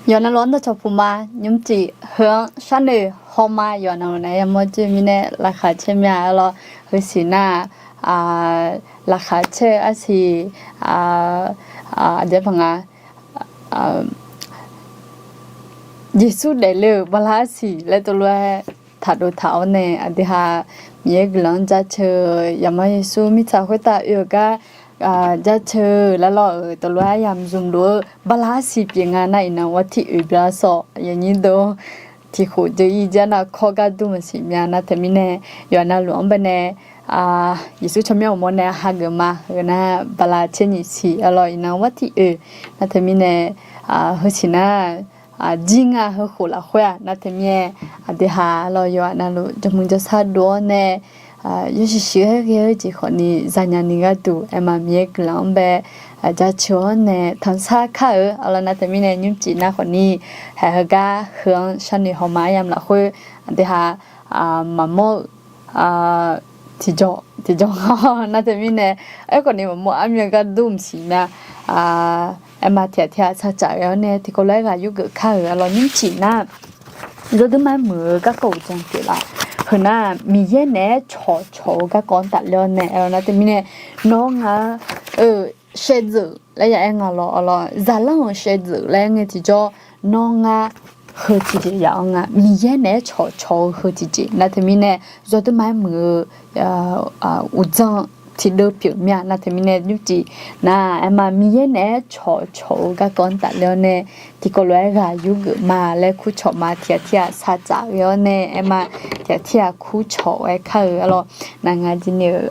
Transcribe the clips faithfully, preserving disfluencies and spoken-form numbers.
Yawqha navluf-anr dawqcawq puq ma, nymrcif heu-anr sharnoeq hawma, yawqha navluf nae yamawr joe mirnae laqkhaq caer mya-a lawr. Heusiq nar-aq, laqkhaq caer-eu arsiq, aqjeq paq nga, Yeqsur daefle-euq bala arsiq laer tov lof-aer taqdov taq-awr nae, aqdui ha Miqyaer guiqlanq-anr jaceuq-eu Zaqmar Yeqsur mirtsaq khoertav oe-euq gar jaceuq-eu laer lawr-euq tov lof-aer aryamq zmq luf-eu bala arsiq pyeuf nga nar, iqnan war tir oeq bya sawq yanyir dov tiqkhof jeu-ir jar nar kawr gar dur maqsiq mya nar teumirnae, yawqha navluf-anr baenae Yeqsur tsawrmyanr uqmawr nae hageuf ma heu nar bala caer nyiq siq-a lawr, iqnan war tir oeq nar teumirnae, heusiq nar jir nga heukhof lafkhoer-aq nar teumirnae, aqdui ha lawr yawqha navluf jawrmuiq jawrshar dov-awr nae, yawshuif shuif-aer ghae-eu jeq khawfni zanya ni gharduq aerma Miqyaer guiqlanq-anr bae jaceuq-awr nae tanqsar kar-euq-a lawr nar teumirnae, nymrcif nar khawfni haeq heugar heu-anr sharnoeq hawma aryamq lafkhoer aqdui ha maqmawr-eu tiqjawq tiqjawq nga nar teumirnae, aerkhawf ni maqmawr armyan gar dur maqsiq mya. Aerma tiqghaq tiqghaq saqtsaf ghae-awr nae tiqkawv lof-aer ghaq yurgeuf kar-euq-a lawr nymrcif nar, yawduirma-aer muiq-eu garkawv uqdzan pyeuflar. Heu nar Miqyaer naeq-aer cawqcawq-eu garkawv-anr tafler-awr nae aer-awr nar teumirnae, nawr nga-eu shaevdzeuf laer ya aer nga lawr-a lawr, zaqlanr-euq shaevdzeuf laer aer ngae tiqjawr, nawr ngar heu tiqjeq ya-anr nga, Miqyaer naeq-aer cawqcawq-eu heu tiqjeq nar teumirnae, yawduirma-aer muiq-eu uqdzan tiqdeuv pyeuf mya nar teumirnae, nymrcif nar aerma Miqyaer naeq-aer cawqcawq-eu garkawv-anr tafler-awr nae tiqkawv lof-aer ghaq yurgeuf ma laer kurcawq ma tiqghaq tiqghaq saqtsaf ghae-awr nae aerma tiqghaq tiqghaq kurcawq-aer kar-euq-a lawr, naq nga jir ni-euq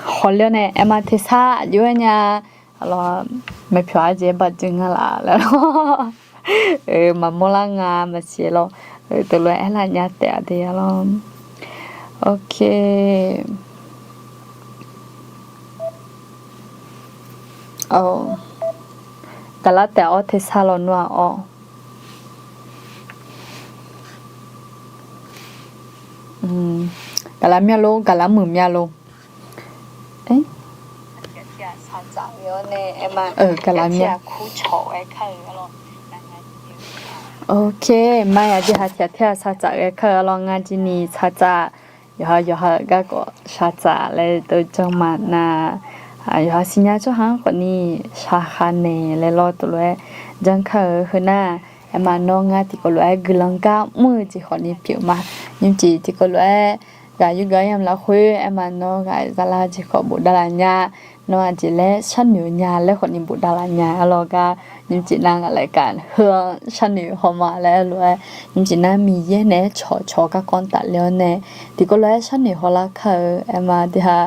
hawler-awr nae aerma tersar aqjox-aer nya-a lawr, maeqpyawq aqjeq-aer baqdui nga laf laer lawr, maqmawr lar nga maqsiq lawr, teulof-aer aerlaf nya taef-a de-a lawr. Ok. Gaqlar taef-awr tersar lawnmr-aq awr. Gaqlar mya lor, gaqlar muiq mya lor. Gaqlar mya. Ok, ma aqdui ha tiqghaq tiqghaq saqtsaf ghae kar-eu-a lawr, ngar jir ni saqtsaf, yawqha yawqha-euq garkawv saqtsaf laer tov janr ma nar, yawqha siqnya tsawrhaq-anr khawfni shaqkhaq naeq laer lawr tov lof-aer janr kar-eu heu nar, aerma nawr ngar tiqkawv lof-aer guiqlanq gar mr-eu jeq khawfni pyeuf ma. Nymrcif tiqkawv lof-aer ghaq yurgeuf-aer yamq lafkhoer aerma nawr ghaq zala jeq khawf bofdav laf nya, nawr aqjeq laer sharnoeq-eu nya laer khawfni bofdav laf nya-a lawr gar, nymrcif nar ngaq laer ka heu-anr sharnoeq hawma laer aer lof-aer, nymrcif nar Miqyaer naeq-aer cawqcawq-eu garkawv-anr tafler-awr nae tiqkawv lof-aer sharnoeq hawlar kar-eu aerma tiqha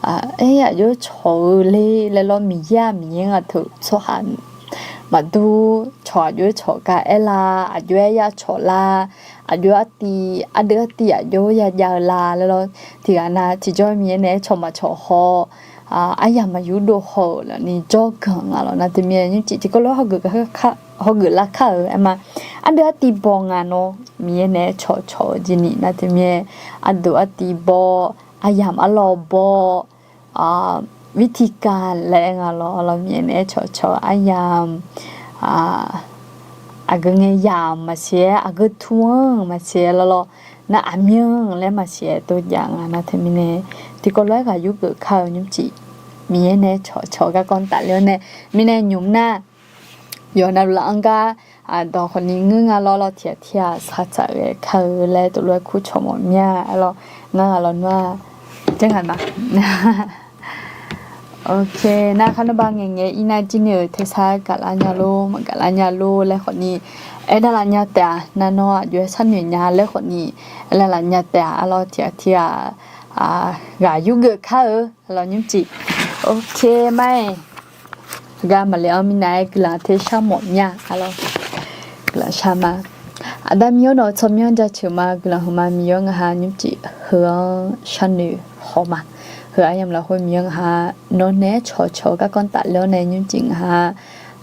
aer aqjox-aer cawq-eu le laer lawr, Miqyaer-aq Miqyaer nga teu tsawrhaq maqdur cawq, aqjox-aer cawq gar aer lar, aqjox-aer ya cawq lar, aqjox artiv ardeuv artiv aqjox ya jav-eu la laer lawr, tiqghaq nav tiqjawr Miqyaer naeq-aer cawq maqcawq haw, aryamq maqyur dov haw-euq lafni jawrganq nga lawr nar teumirnae, nymrcif tiqkawv lof-aer hawgeuf lar kar-euq aerma, ardeuv artiv baw nga nawr Miqyaer naeq-aer cawqcawq-eu jeq ni nar teumirnae, ardeuv artiv baw, aryamq arlawr baw, virtiqkaq laer nga lawr, lawr Miqyaer naeq-aer cawqcawq-eu aryamq, aqgeu ngae yamq maqsiq-aer, aqgeu tu-anr maqsiq-aer lawr lawr, nar aqmyanr laer maqsiq-aer tov jav nga nar teumirnae, tiqkawv lof-aer ghaq yurgeuf kar-eu nymrcif Miqyaer naeq-aer cawqcawq-eu garkawv-anr tafler-awr nae mirnae nymq nar yawqha navluf laf-anr gar dawq khawfni ngeur nga lawr, lawr tiqghaq tiqghaq saqtsaf ghae kar-eu laer tov lof-aer kurcawq mawf mya-a lawr, ngar ghaq lawnmr-aq janr nga ma. Ok, nar kharnawr ba ngaeqngaeq-ir nar jir ni-euq tersar gaqlar nya lor maqgaqlar nya lor laer khawfni aerdav laf nya taef-a, nar nawr aqjox-aer sharnoeq nya laer khawfni aerdav laf nya taef-a, arlawr tiqghaq tiqghaq ghaq yurgeuf kar-eu lawr nymrcif. Ok, ma-iq gar maqle-anr mirnav-aer guiqlanq tersar mawf mya-a lawr. Guiqlanq shar ma. Aqda Miqyaer nawq-eu tsawrmyanr jaceuq ma, guiqlanq huiqma Miqyaer ngaq ha nymrcif heu-anr sharnoeq haw ma. Heu aryamq lafkhoer Miqyaer ngaq ha nawr naeq-aer cawqcawq-eu garkawv tafler-awr nae nymrcif ngaq ha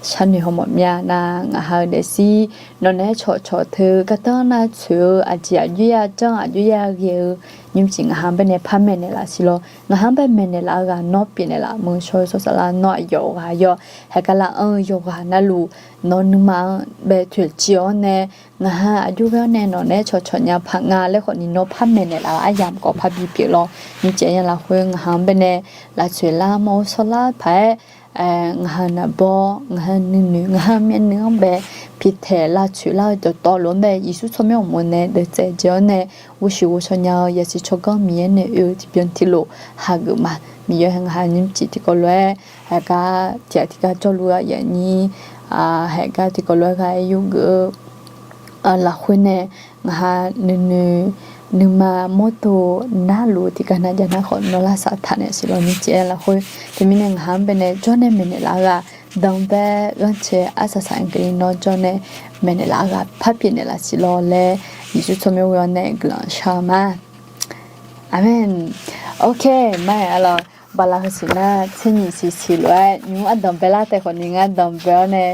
sharnoeq haw mawf myav nar, ngaq ha-eu daefzir nawq naeq-aer cawqcawq teu gardanr nar tsoeq-eu aqjeq aqjox ya janr aqjox ya ghae-eu nymrcif ngaq ha-anr baenae par maeqnaeq laf siq lawr. Ngaq ha-anr bae maeqnaeq laf-eu ghaq nawr pyeufnaeq laf meuq shawr-eu sawq saflar nawr aqyawf ghaq yawr haeqgar lar anr-eu yawqghaq navluf nawq-eu nuima-anr bae toeqciv-awr nae, ngaq ha aqjox ghae-awr nae nawq naeq-aer cawqcawq nya paq nga laer khawf ni nawr par maeqnaeq laf-eu aryamq khawf parbi pyeuf lawr. Nymrcif aryamq lafkhoer ngaq ha-anr baenae lafcoeq lar mawr-eu sawrlar paq-aer, ngaq ha-eu naqbawr, ngaq ha-eu nuinoeq, ngaq ha-eu myavnuiv-anr bae pitaeq lavcoeq lar-eu dawqtawvluf-anr bae Yeqsur tsawrmyanr uqmov nae deuq tsaev jeq-awr nae, ghovshuif ghovshaw nya-eu yasiq tsawrganr Miqyaer nae oe-eu tiqbyan tiqlof hageuf ma. Miqyaer ngaq ha nymrcif tiqkawv lof-aer haeqgar tiqghaq tiqgar jawrluf-eu aqyuif aqnyir, haeqgar tiqkawv lof-aer ghaq-aer yurgeuf-eu lafkhoer nae, ngaq ha nuinoeq nuima mawrdo narluf-eu tiqgar nar jav nar khawf nawr lavsav taq naeq siq lawr. Nymrcif aryamq lafkhoer teumirnae ngaq ha-anr baenae jawr nae maeqnaeq laf-eu ghaq danqbae ghanrcae arsaq saq-anr keuvni nawr jawr nae maeqnaeq laf-eu ghaq parpyeuf naeq laf siq lawr laer Yeqsur tsawrmyanr ghoe-awr nae guiqlanq shar-eu ma. Aqmeq. Ok, mar-aer arlawr, bala heu siq nar tser nyiq siq siq lof-aer nymr ardanq baelar taef khawf ni ngar danqbae-awr nae,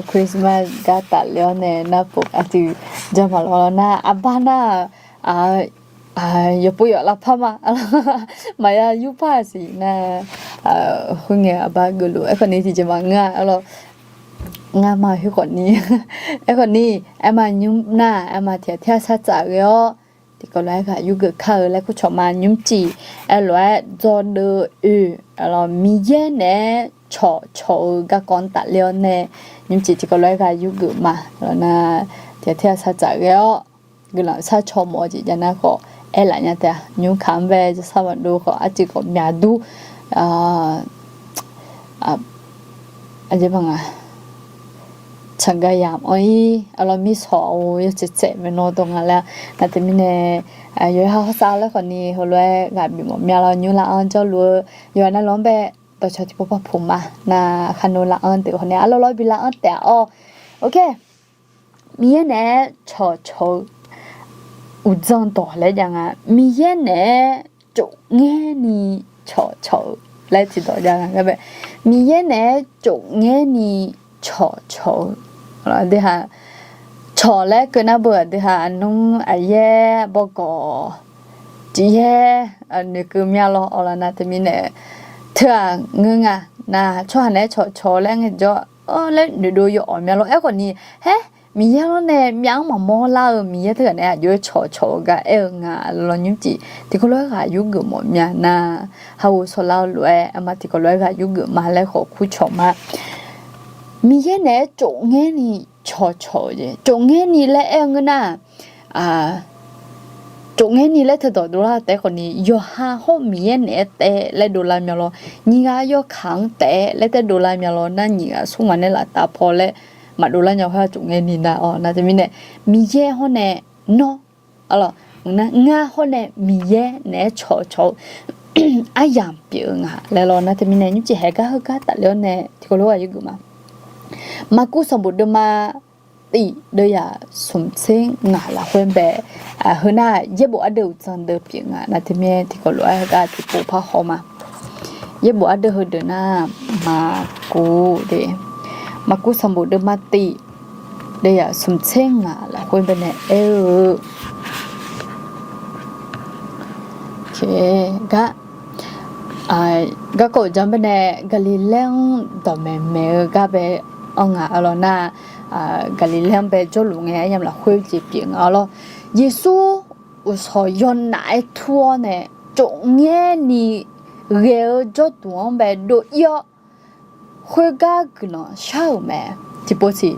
Christmas gar tafler-awr nae nar pov aqdui ja maqlawr nar arbar nar-aq, yawqpov yawq lavpar ma. Maqya yurpar siq nar, khoerngae arbar geufluf aerkhawf ni tiqjeq maqngeur-a arlawr. Ngar ma khoerkhawf ni, aerkhawf ni, aerma nymr nar aerma tiqghaq tiqghaq sar tsaf ghae-awr tiqkawv lof-aer ghaq yurgeuf kar-eu laer kurcawq ma. Nymrcif aerlof-aer dzawdeuv oe, Miqyaer naeq-aer cawqcawq-eu garkawv-anr tafler-awr nae, nymrcif tiqkawv lof-aer ghaq yurgeuf ma. Nar tiqghaq tiqghaq sar tsaf ghae-awr guiqlanq sharcaw mawf-eu jeq jav nar khawf aerlaf nya taef-a. Nymr kaq-anr bae jawrsar maqdov khawf arcuiv khawf myaq dur, aqjeq baq nga, tsanqgaq yamq-anr ir arlawr mirsawq-or yawtsaeq tsaeq maeqnan dawq nga laer. Nar teumirnae yawqha hawsav laer khawf ni heulof-aer ghaq bif mawf myav lawr. Nymr lar-anr jawrluf-eu yawqha navluf-anr bae dawqcawq tiqpov par puq ma. Nar kharnoeq lar-anr deuq khawf ni arlawr lawr bi lar-anr taef-a-awr. Ok. Miqyaer naeq-aer cawqcawq-eu uqdzan dawq laer jav nga. Miqyaer naeq-aer tsofngaer ni cawqcawq-eu laer tiqdawq jav nga. Miqyaer naeq-aer tsofngaer ni cawqcawq-eu, aqdui ha, cawq laer keuv nar beu aqdui ha aqnmr aqyaer bawgawq ciqyaer noeqkeuv myav lawr. Awqlaf nar teumirnae teu-aq ngeur nga. Nar tsawrhaq naeq-aer cawqcawq-eu laer ngaejawr laer noeqdov yawawq myav lawr. Aerkhawf ni, haer, Miqyaer lawr nae myav-anr maqmawr lar-eu Miqyaer teughaq naeq-aer aqjox-aer cawqcawq-eu gar aer-eu nga laer lawr. Nymrcif tiqkawv lof-aer ghaq yurgeuf mawf myav nar, ha ghovshaw lar-eu lof-aer aerma tiqkawv lof-aer ghaq yurgeuf ma laer khawf kurcawq ma. Miqyaer naeq-aer tsofngaer ni cawqcawq-eu jeq, tsofngaer ni laer aer-eu ngeur nar, tsofngaer ni laer teudawq dovlar taef khawf ni yawqha hawr Miqyaer naeq-aer taef laer dovlar myav lawr. Nyiq ghaq yawkaq-anr taef laer taef dovlar myav lawr. Nar nyiq ghaq smr ngaq nae laftav paw laer maqdovlar nya khoer-aq tsofngaer ni nar-awr. Nar teumirnae Miqyaer hawr nae nawr, ngar hawr nae Miqyaer naeq-aer cawqcawq-eu aryamq pyeuf-eu nga laer lawr. Nar teumirnae nymrcif haeq gar heugar tafler-awr nae tiqkawv lof-aer ghaq yurgeuf ma. Maqkuv sanqbof deuvma tif deuvyaq smq tser ngaq lafkhoer bae, heu nar yaerbof ardeuv uqdzan deuv pyeuf nga. Nar teumirnae tiqkawv lof-aer heugar tiqpov par haw ma. Yaerbof ardeuv heudeuq nar, maqkuv de, maqkuv sanqbof deuvma tif deuvyaq smq tser ngaq lafkhoer bae nae aer-eu, gar, garkawv uqdzan bae nae Gaqliqlaer-anr dawqmaeq maeq-eu gar bae anr nga arlawr nar, Gaqliqlaer-anr bae jawrluf ngae aryamq lafkhoer jeq pyeuf nga arlawr. Yeqsur uqshawq yawnaf-aer tur-awr nae tsofngaer ni ghae-eu jawrduq-anr bae dov ir-awr, khoergar guiqlanq shar-euq mae. Tiqpov siq,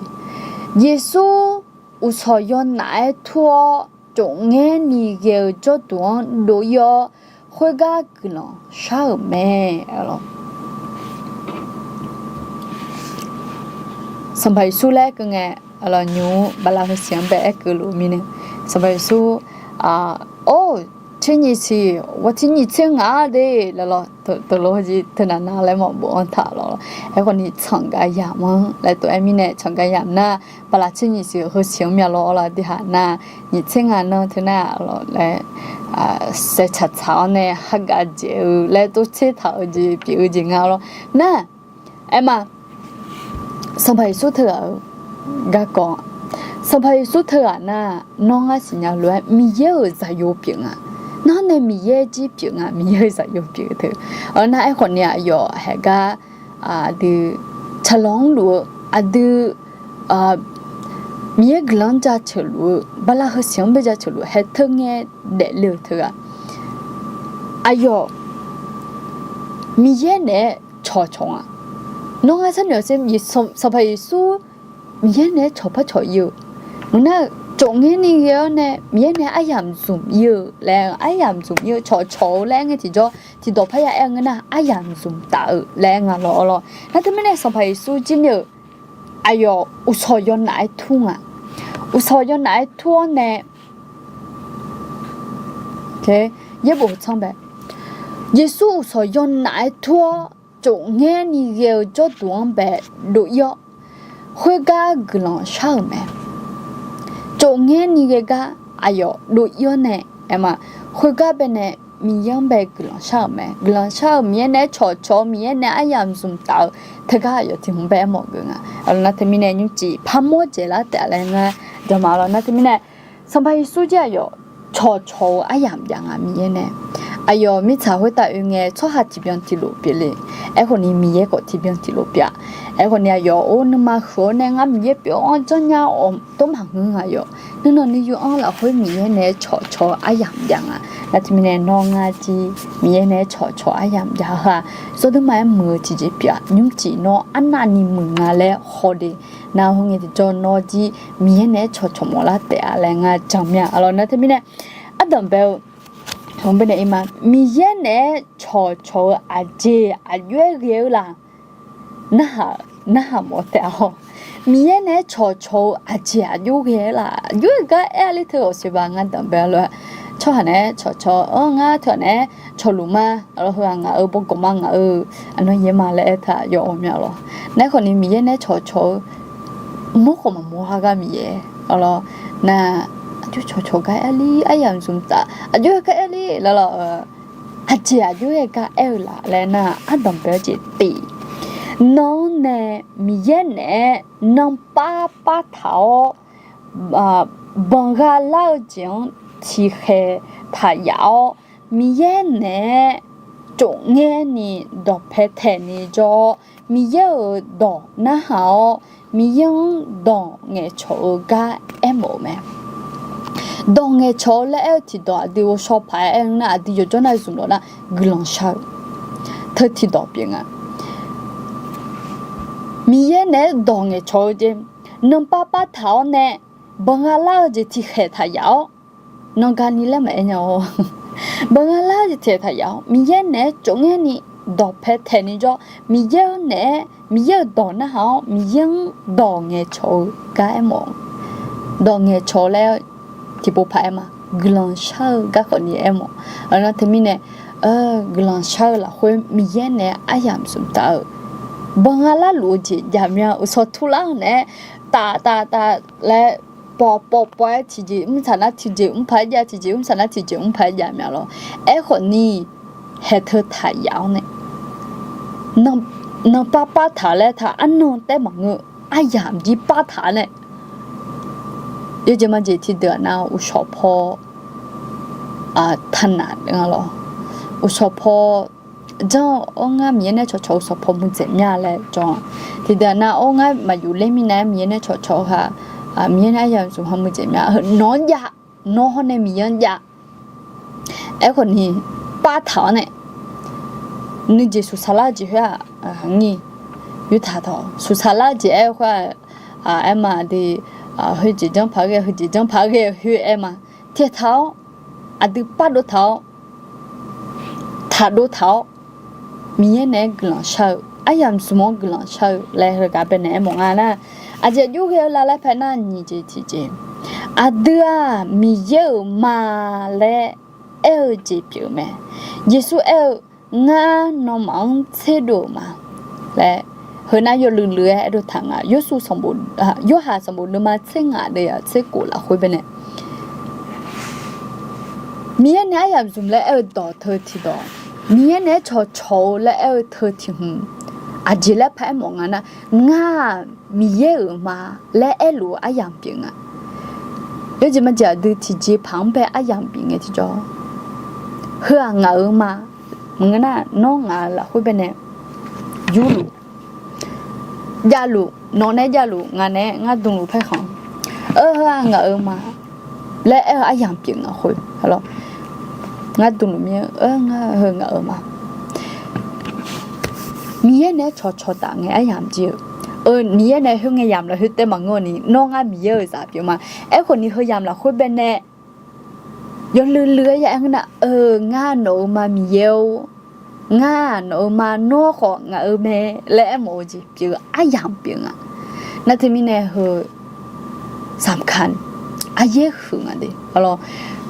Yeqsur uqshawq yawnaf-aer tur-awr tsofngaer ni ghae-eu jawrduq-anr dov ir-awr, khoergar guiqlanq shar-euq mae. Sanqpaq Yeqsur laer keuv ngae, nymq-mr bala heusiq-anr bae aer keuv luf mirnae, Sanqpaq Yeqsur, or, tser nyiq siq, wa tser nyiq tser ngaq-a de laer lawr. Teulof-aer jeq teunav nav laer maqbof-anr taq lawr. Aerkhawf ni tsanqgav yamq-anr laer tov-aer mirnae tsanqgav yamq nar, bala tser nyiq siq heusiq-anr myav lawr lawr. Aqdui haq nar, nyiq tser ngaq nan teunar lawr laer saevtsaq tsaq-awr nae hagav dzaeq-eu laer tov tser taq-eu jeq pyeuf-eu jeq nga lawr nar. Aerma, Sanqpaq Yeqsur teughaq-eu garkawv, Sanqpaq Yeqsur teughaq nar, nawr ngar siqnya lof-aer Miqyaer-euq zaqyo pyeuf nga. Nawr nae Miqyaer jir pyeuf nga, Miqyaer-euq zaqyo pyeuf teu. Nar aerkhawf ni aqyawf haeq gar aqdui tsaqlawq-anr luf-eu aqdui Miqyaer guiqlanq-anr jaceuq luf-eu bala heusiq-anr bae jaceuq luf haeq teu ngae daefle-eu teughaq, aqyawf Miqyaer naeq-aer cawqcawq nga. Nawr ngar sharnoeq-awq sher, Sanqpaq Yeqsur Miqyaer naeq-aer cawq par cawq ir-eu, maqnar-eu cawq ngaer ni ghae-awr nae Miqyaer nae aryamq zmq ir-eu laer, aryamq zmq ir-eu cawqcawq-eu laer aer ngae tiqjawr tiqdawq parya aer-eu ngeur nar aryamq zmq taf-eu laer aer nga lawr-awr lawr. Nar teumirnae Sanqpaq Yeqsur jir ni-euq aqyawf uqshawq yawnaf-aer tur nga. Uqshawq yawnaf-aer tur-awr nae, yaerbof tsanr bae, Yeqsur uqshawq yawnaf-aer tur-awr, cawq ngaer ni ghae-eu jawrduq-anr bae dov ir-awr, khoergar guiqlanq shar-euq mae. Cawq ngaer ni ghae gar aqyawf dov ir-awr nae, aer ma, khoergar bae nae Miqyaer-anr bae guiqlanq shar-euq mae. Guiqlanq shar-euq Miqyaer nae-aer cawqcawq-eu, Miqyaer nae aryamq zmq taf-eu teugar aqyawf tiq hmq bae aermawf geuf nga. Aqlawq nar teumirnae nymrcif parmawr dzaeqlar taef-a laer ngar jaqma lawr. Nar teumirnae Sanqpaq Yeqsur jir aqyawf cawqcawq-eu aryamq jav nga Miqyaer nae. Aqyawf mirtsaq khoertav oe ngae tsawrhaq tiqbyan tiqlof pyeufle. Aerkhawf ni Miqyaer khawf tiqbyan tiqlof pyeuf-a. Aerkhawf ni aqyawf-or nuima huiq-awr nae ngar Miqyaer pyeuf-awr janrnya-awq dawr maqngeur nga yawq. Nuinanq nuiyu-anr lafkhoer Miqyaer nae-aer cawqcawq-eu aryamq jav nga. Nar teumirnae nawr ngar jir Miqyaer nae-aer cawqcawq-eu aryamq jav-a. Zawrduirma-aer muiq-eu tiqjeq pyeuf-a. Nymrcif nawr arnavni muiq nga laer hawle. Nar hawr ngae tiqjawr nawr jir Miqyaer nae-aer cawqcawq mawflar taef-a laer ngar jan mir-a. Aqlawq nar teumirnae ardanq bae-eu, bae nae ir ma, Miqyaer naeq-aer cawqcawq-eu aqjeq aqjox-aer ghae-eu la? Narhaq, narhaq mawf taef-a haw. Miqyaer naeq-aer cawqcawq-eu aqjeq aqjox ghae-eu la? Aqjox-aer gar aer-a ler teu ghawqshaq ba ngar danqbae lof-aer, tsawrhaq naeq-aer cawqcawq-anr ngar teughaq naeq-aer cawqluf ma. Aqlawq heughaq ngaq-euq bawgawq ma ngaq-euq aqnan yaer ma laer aer taq yawf-awq mya lawq. Nar aerkhawf ni Miqyaer naeq-aer cawqcawq-eu mawr khawf maqmawr ha gar Miqyaer. Aqlawq nar aqjox cawqcawq gar aer ler, aryamq zmq taf aqjox-aer gar aer ler laer lawq. Aqjeq aqjox-aer gar aer-eu la laer nar ardanq bae-awr jeq tif. Nawr nae Miqyaer naeq-aer nanrpar par taq-awr, banqgha lar-eu jeq-anr tiqkhaeq taq yaf-awr, Miqyaer naeq-aer cawf ngaer ni dawqpae taeq ni jawr-awr, Miqyaer-euq dawq narhaq-awr, Miqyaer-anr dawq ngaeqcawq-eu gar aermawf-eu mae. Dawq ngaeqcawq-eu laer aer-eu tiqdawq aqdui ghovshaw paq-aer aer-eu nar aqdui yawqjawr nar zmq lawq nar guiqlanq shar-eu teu tiqdawq pyeuf nga. Miqyaer naeq-aer dawq ngaeqcawq-eu jeq, nanrpar par taq-awr nae banqgha lar-eu jeq tiqkhaeq taq yaf-awr, nanrgani laer maqaer nya-awr, banqgha lar-eu jeq tiqkhaeq taq yaf-awr Miqyaer naeq-aer cawf ngaer ni dawqpae taeq ni jawr, Miqyaer-eu naeq-aer Miqyaer-euq dawq narhaq-awr Miqyaer-anr dawq ngaeqcawq-eu gar aermawf-eu. Dawq ngaeqcawq-eu laer tiqpov paq-aer ma, guiqlanq shar-eu garkawv ni aermawf. Aqlawq nar teumirnae guiqlanq shar-eu lafkhoer Miqyaer naeq-aer aryamq zmq taf-eu, banqgha larluf-eu jeq jaq mya uqshawq turlar-eu naeq-aer taf taf taf laer pawv pawv pawv-aer tiqjeq mr saq nar tiqjeq mr paq-aer jav, tiqjeq mr saq nar tiqjeq mr paq-aer jav mya lawq. Aerkhawf ni haeq teu taq yaf-awr nae nanrpar par taq laer taq arnan taef maqngeur, aryamq jir par taq-awr nae yawjeq majeq tiqdeuq-aq nar uqshawq paw taqnaq nga lawq. Uqshawq paw janr-awr ngar Miqyaer naeq-aer cawqcawq uqshawq paw muiqdzaeq mya laer jawr-a. Tiqdeuq-aq nar or ngar maqyuf ler mirnae Miqyaer naeq-aer cawqcawq-eu ha, Miqyaer naeq-aer aryamq zmq ha muiqdzaeq mya, nawq-anr jav, nawq hawr nae Miqyaer-anr jav. Aerkhawf ni par taq-awr nae nuijeq suqsaq lar-eu jeq khoer-aq, ngir yurtaq tawq suqsaq lar-eu jeq aer-eu khoer-aq, aer ma de, heujeq janr paq ghae, heujeq janr paq ghae khoer aer ma. Tiqtaq-awr aqdui par dov taq-awr taq dov taq-awr Miqyaer naeq-aer guiqlanq shar-eu, aryamq zmq-anr guiqlanq shar-eu laer heugar bae naeq-aer mawf nga nar, aqjeq aqjox ghae-eu la laer paenar nyiq jeq tiqjeq, aqdui-aq Miqyaer-euq ma laer aer-eu jeq pyeuf-eu mae. Yeqsur aer-eu ngar nawmaf-anr tserdov-euq ma laer heunar yawluiv luiv-aer aerdov taq nga. Yorhaq sanqbof nuima tser ngaq deuv-aq tser kof lafkhoer bae nae Miqyaer nae aryamq zmq laer aer-eu dawq teu tiqdawq, Miqyaer nae-aer cawqcawq-eu laer aer-eu teu tiq hmq, Aqjeq laer paraer mawf nga nar, ngar-aq Miqyaer-euq ma laer aerluf-eu aryamq pyeuf nga. Yawjeq majeq aqdui tiqjeqpaq-anr bae aryamq bif ngae tiqjawr, heu-aq ngaq-euq ma. Maqngeur nar, nawr ngaq-euq lafkhoer baenae yurluf, javluf, nawq nae javluf, ngaq nae ngar dmluf paerkhanq, eu, heu-aq ngaq-euq ma laer aer-eu aryamq pyeuf nga khoer, ngar dmluf mir-eu, ngar heu ngaq-euq ma. Miqyaer nae cawqcawq taf ngae aryamq jir-eu, Miqyaer nae khoerngae yamq lafkhoer tae maqngeur ni, nawr ngar Miqyaer-euq zaq pyeuf ma. Aerkhawf ni heu yamq lafkhoer baenae yawluiv luiv-aer ya aer ngeur nar, eu, ngar nawq-euq ma Miqyaer-or, ngar nawq-euq ma, nawr khawf ngaq-euq mae laer aermawf-eu jeq pyeuf-eu aryamq pyeuf nga. Nar teumirnae heu samqkan, aqyaer huiq nga de.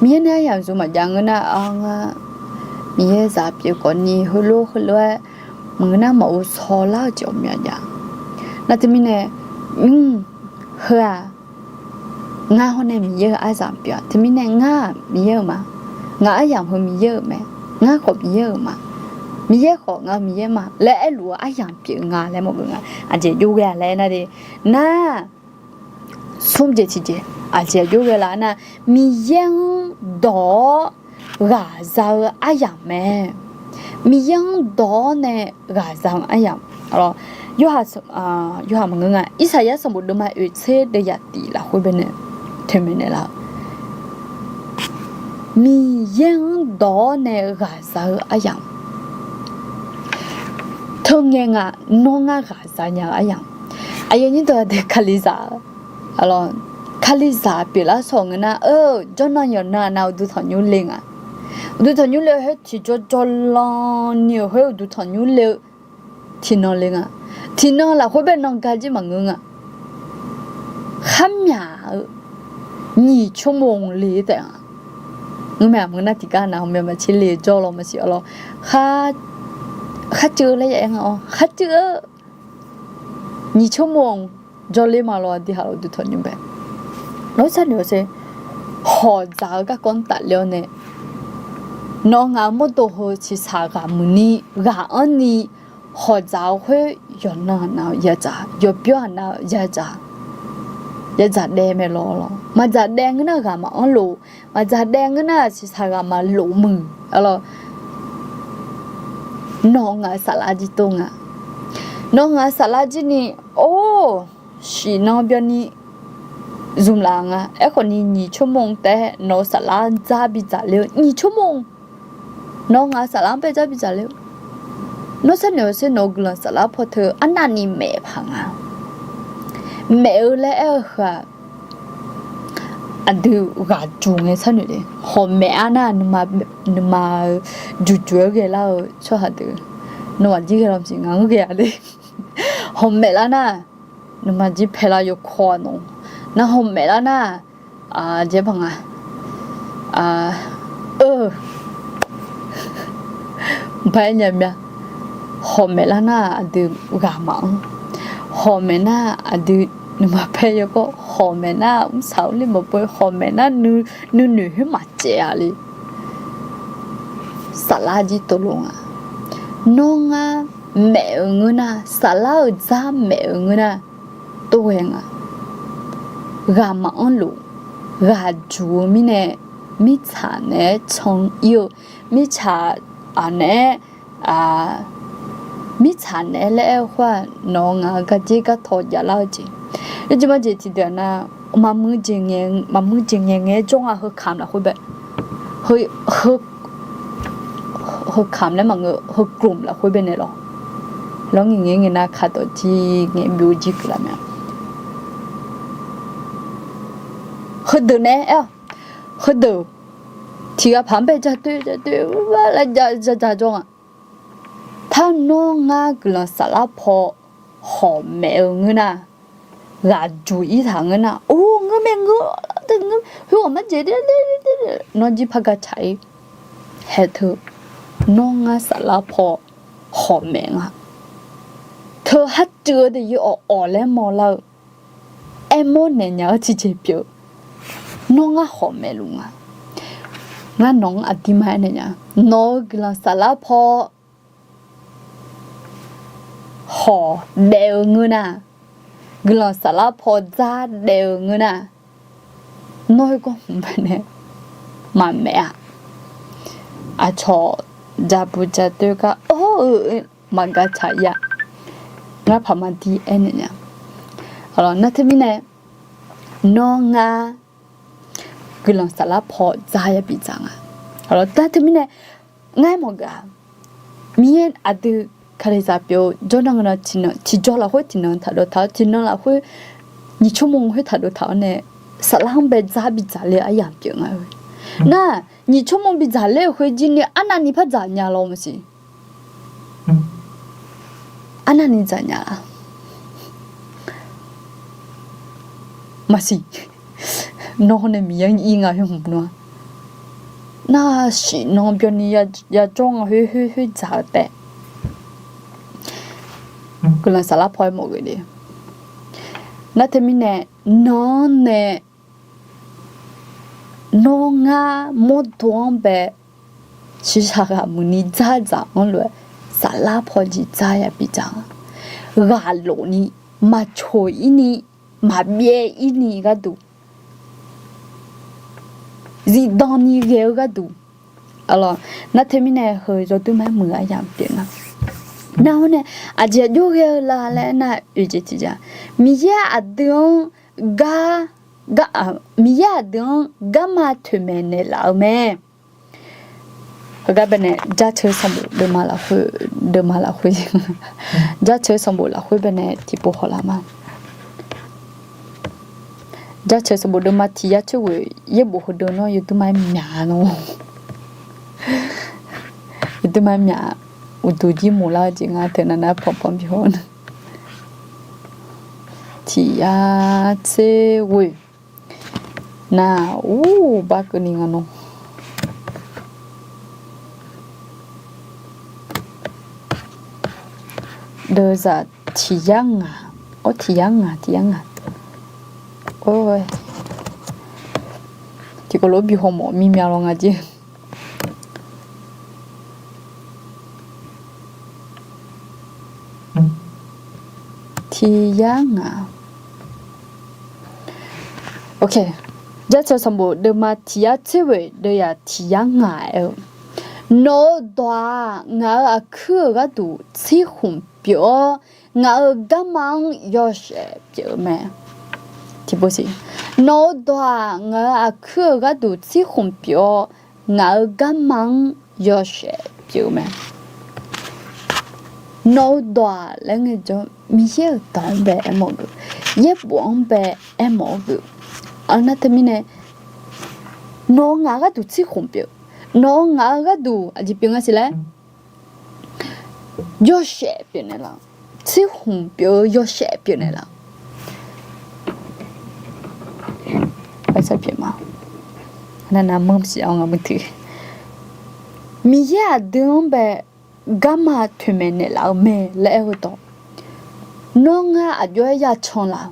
Miqyaer nae aryamq zmq maqjav ngeur nar, ngar Miqyaer zaq pyeuf khawf ni heulof heulof-aer maqngeur nar maqghov shaw lar-eu jeq ghawqmya jav. Nar teumirnae, heu-aq ngar hawr nae Miqyaer-euq aryamq pyeuf-a. Teumirnae ngar-aq Miqyaer-euq ma, ngaq aryamq heu Miqyaer-euq mae, ngar khawf Miqyaer-euq ma, Miqyaer khawf ngaq-euq Miqyaer ma laer aerluf-eu aryamq pyeuf nga laer mawf-eu nga. Aqjeq jov ghae-a laer nar de, nar smr jeq tiqjeq, aqjeq jov ghae laf nar, Miqyaer-anr dawq-awr ghaqza-eu aryamq mae. Miqyaer-anr dawq-awr nae ghaqza-eu aryamq. Yawhaq maqngeur nga, Irsaqyar sanqbof deuvma oeq tser deuv yaf tiq lafkhoer baenae toeqmaeq naeqlaf-eu, Miqyaer-anr dawq-awr nae ghaqza-eu aryamq. Teungae nga, nawr ngar ghaqza nya-eu aryamq. Aqyuif aqnyir deuq aqdui Kalizaq, Kalizaq pyeuflar shawr ngeur nar, eu, jawrnan yawqnan nav uqduq tanqnymr le nga. Uqduq tanqnymr le-eu khoer tiqjaw jawrlan ni-euq khoer uqduq tanqnymr le-eu tiqnan le nga. Tiqnan lafkhoer bae nan ga jir maqngeur nga. Kharmyaq-eu nyiq tsawrmawq le taef nga. Ngeur mae, maqngeur nar tiqgar nav hawmae maqtser le jawr lawr maqsiq-awr lawr. Kharcuiv-eu laer ya aer nga-awr, kharcuiv-eu nyiq tsawrmawq jawrler ma lawr, aqdui haq uqduq tanqnymr bae. Nawr sharnoeq-awr sher, hawqdzaq-eu garkawv-anr tafler-awr nae, nawq ngaq-euq mawrdo heu siqsaq ghaq muiqni ghaq anrni hawqdzaq-eu khoer yawqnan nav-eu yadzaq, yawqbyawr-aq nav-eu yadzaq, yadzaq daev mae lawr lawr. Maqdzaq daev ngeur nar ghaq maqanr lof, maqdzaq daev ngeur nar siqsaq ghaq maqlof muiq. Nawq ngaq-euq saflar jir tov nga. Nawq ngaq-euq saflar jir ni, or, shiqnan byanni zmqlaf nga. Aerkhawf ni nyiq tsawrmawq taef-aer nawq-euq saflar dzar bidzaq ler-eu, nyiq tsawrmawq nawq ngaq-euq saflar-anr bae dzar bidzaq ler-eu. Nawr sharnoeq-awr sher, nawq-euq guiqlanq saflar paw teu arnavni maef paq nga. Maef-eu laer aer-eu heu-aq, aqdui ghaq juq ngae sharnoeq le. Hawq maef-ar nar, nuima-eu juq juq-aer ghaelar-eu tsawrhaq deuq, nawmaf jir ghae lar maqsiq, ngaq-anr ghae-a le. Hawq maef lar nar, nuima jir paelar yawkawr-a nawq. Nar hawq maef lar nar, jaer paq nga, eu, ba-aer nya mya. Hawq maef lar nar aqdui ghaq maqanr. Hawq maef nar aqdui nuima paer yawkawr. Hawq maef nar mrsaq mrler maqbawr. Hawq maef nar nuinoeq khoer maqcaev-a le. Saflar jir tov lof nga. Nawr ngar maef-eu ngeur nar, saflar-euq dzar maef-eu ngeur nar, tov ghae nga. Ghaq maqanr lof, ghaq juq-eu mirnae, mirtsaq naeq-aer can ir-eu, mirtsaq naeq-aer, mirtsaq naeq-aer laer aer-eu khoer-aq, nawq-eu ngaq-eu garjer gartaw javlar-eu jeq. Yawjeq majeq tiqdeuq-aq nar, maqmuiq jeq ngaeq ngae-aer jawr nga. Heu kamq lafkhoer bae, heu kamq laer maqngeur, heu kamq lafkhoer bae naeq lawr. Lawr ngaeq ngae ngae nar kadawq jir ngae byov jir keuvlar mae. Heudeuq nae aer-awq, heudeuq tiqghaq paq-anr bae ja doer ja doer laer ja ja jawr nga. Taq nawr ngar guiqlanq saflar paw hawq maef-eu ngeur nar, ghaq juq ir taq ngeur nar, or, ngeur mae ngeur, khoerghaq marjeq, nawr jir par ga tsaq ir. Haeq teu, nawr ngar saflar paw hawq maef nga. Teu harcuiv-eu daefyir awq awq laer mawrlar-eu, aermawr naeq nya-eu tiqjeq pyeuf. Nawr ngar hawq maefluf nga. Ngar nawq-anr aqdirma aernaeq nya, nawq-eu guiqlanq saflar paw paw daef-eu ngeur nar, guiqlanq saflar paw dzar daef-eu ngeur nar, nawr khoergawr hmq baenae maqmaef-a. Aqcawq jaqbuq jaqdoer gar-eu maqgav tsaq-ir-a. Ngar paq maqdir aernaeq nya. Nar teumirnae, nawr ngar guiqlanq saflar paw dzar yabi dzaq nga. Nar teumirnae, ngar aermawf geuf-aq, Miqyaer aqdui kalizaq pyeuf-eu jawrnan nan tiqnan tiqjawr lafkhoer tiqnan taqdov taq-awr, tiqnan lafkhoer nyiq tsawrmawr khoer taqdov taq-awr nae, saflar-anr bae dzar bidzaq le-eu aryamq pyeuf nga-eu. Nar, nyiq tsawrmawr bidzaq ler-euq khoer jir ni arnavni par dzaq nya lawr maqsiq. Arnavni dzaq nya-a. Maqsiq. Nawr nae Miqyaer-anr ir nga khoer hmq nmr-a. Nar, shif nan byanni yajawr nga khoer khoer dzaq-eu taef. Guiqlanq saflar paw-aer mawf geuf le. Nar teumirnae, nan-anr nae nawr ngar mawrdo-anr bae shiqshaq ghaq muiqni dzardzaq-anr lof-aer saflar paw jeq dzar yabi dzaq-a. Ghaqlof ni, maqcoq-ir ni, maqbyaev-ir ni gharduq, zifdan ni ghae-eu gharduq. Nar teumirnae heu yawduimaf-aer muiq-eu aryamq pyeuf nga. Nar-awr nae, aqjeq aqjox ghae-eu la laer nar, oeq jeq tiqjeq, Miqyaer aqdui-anr gar, Miqyaer aqdui-anr garma toeqmaeq naeqlaf-eu mae. Heugar baenae Jaceuq sanqbof deuvma lafkhoer, deuvma lafkhoer, Jaceuq sanqbof lafkhoer baenae tiqpov hawlaf ma. Jaceuq sanqbof deuvma tiq yar tser ghoeq yaerbof heudeuq nawr yawduimaf-aer myaq-a nawr. Yawduimaf-aer myaq, uqduq jir moqlar-eu jeq nga teu navnav panpan bi haw-a. Tiq yar tser ghoeq. Nar, ur, bar keuvni nga nawr. Deuvzaq tiq yar ngaq, or tiq yar ngaq, tiq yar ngaq. Tiqkawv lof-aer bi haw mawf mimya law nga jeq. Tiq yar ngaq. Ok. Jaceuq sanqbof deuvma tiq yar tser ghoeq deuvyaq tiq yar ngaq aer-eu, nawq-eu dawq-aq, ngaq-euq aqkuir-euq gharduq tsirkhmq pyeuf-awr, ngaq-euq garma-anr yawshaef pyeuf-eu mae. Tiqpov siq. Nawq-eu dawq-aq, ngaq-euq aqkuir-euq gharduq tsirkhmq pyeuf-awr, ngaq-euq garma-anr yawshaef pyeuf-eu mae. Nawq-eu dawq-aq laer ngaejawr, Miqyaer-euq dawq-anr bae aermawf geuf, yaerbof-anr bae aermawf-eu geuf. Nar teumirnae, nawq-eu ngaq gharduq tsirkhmq pyeuf, nawq-eu ngaq-eu gharduq aqjeq pyeuf nga siq laer, yawshaef pyeuf naeqlaf, tsirkhmq pyeuf-eu yawshaef pyeuf naeqlaf. Nar, Miqyaer aqdui-anr bae garma toeqmaeq naeqlaf-eu mae laer aer-eu dawq, nawr ngar aqjox-aer yacan la?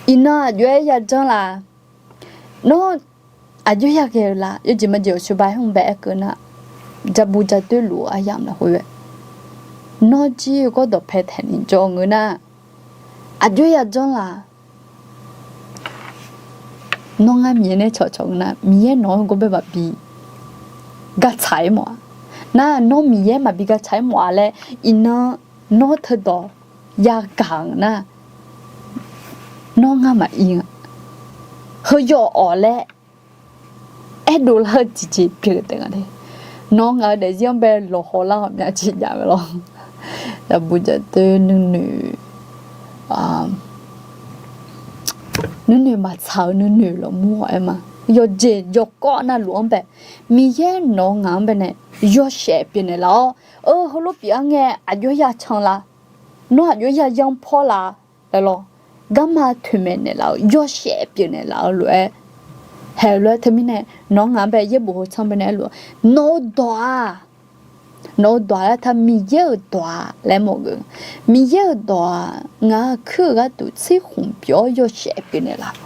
Iqnan aqjox-aer yajanr la? Nawr aqjox yaghae-eu la? Yawjeq majeq-awq sheuba-aer hmq bae aerkeuv nar, jabu jadoer luf-eu aryamq lafkhoer-aer, nawr jir-eu gawrdawq pae taeqni jawr ngeur nar, aqjox yajanr la? Nawr ngar Miqyaer nae cawqcawq ngeur nar, Miqyaer nawq-anr gawrbae maqbi gartsaq-aer mawf-a. Nar, nawr Miqyaer maqbi gartsaq-aer mawf-a laer iqnan nawr teudawq yagaq-euq nar, nawr ngar maqir nga. Heu yawawq laer aerdov lar-eu tiqjeq pyeuf taef nga de. Nawr ngaq-eu daefzir-anr bae lawqhaw lar-awq myav jeq jav-eu lawr. Jabu jadoer nuinoeq, nuinoeq maqtsaq-eu nuinoeq lawqmur-awq aer ma. Yawqjeq yawkawv navluf-anr bae, Miqyaer nawq-eu ngaq-anr bae nae yawshaef pyeuf naeqlaf-awr, eu, heulof pyeuf-a ngae aqjox yacan la? Nawr aqjox yayanr pawr la? Laer lawr, garma toeqmaeq naeqlaf-eu yawshaef pyeuf naeqlaf-eu lof-aer, haeq-eu lof-aer teumirnae nawq-eu ngaq-anr bae yaerbof heu tsanr bae nae aerluf-eu, nawq-eu dawq-aq, nawq-eu dawq-aq laer ta Miqyaer-euq dawq-aq laer mawf geuf. Miqyaer-euq dawq-aq ngaq-euq kuir-euq gharduq tsirkhmq pyeuf-awr yawshaef pyeuf naeqlaf.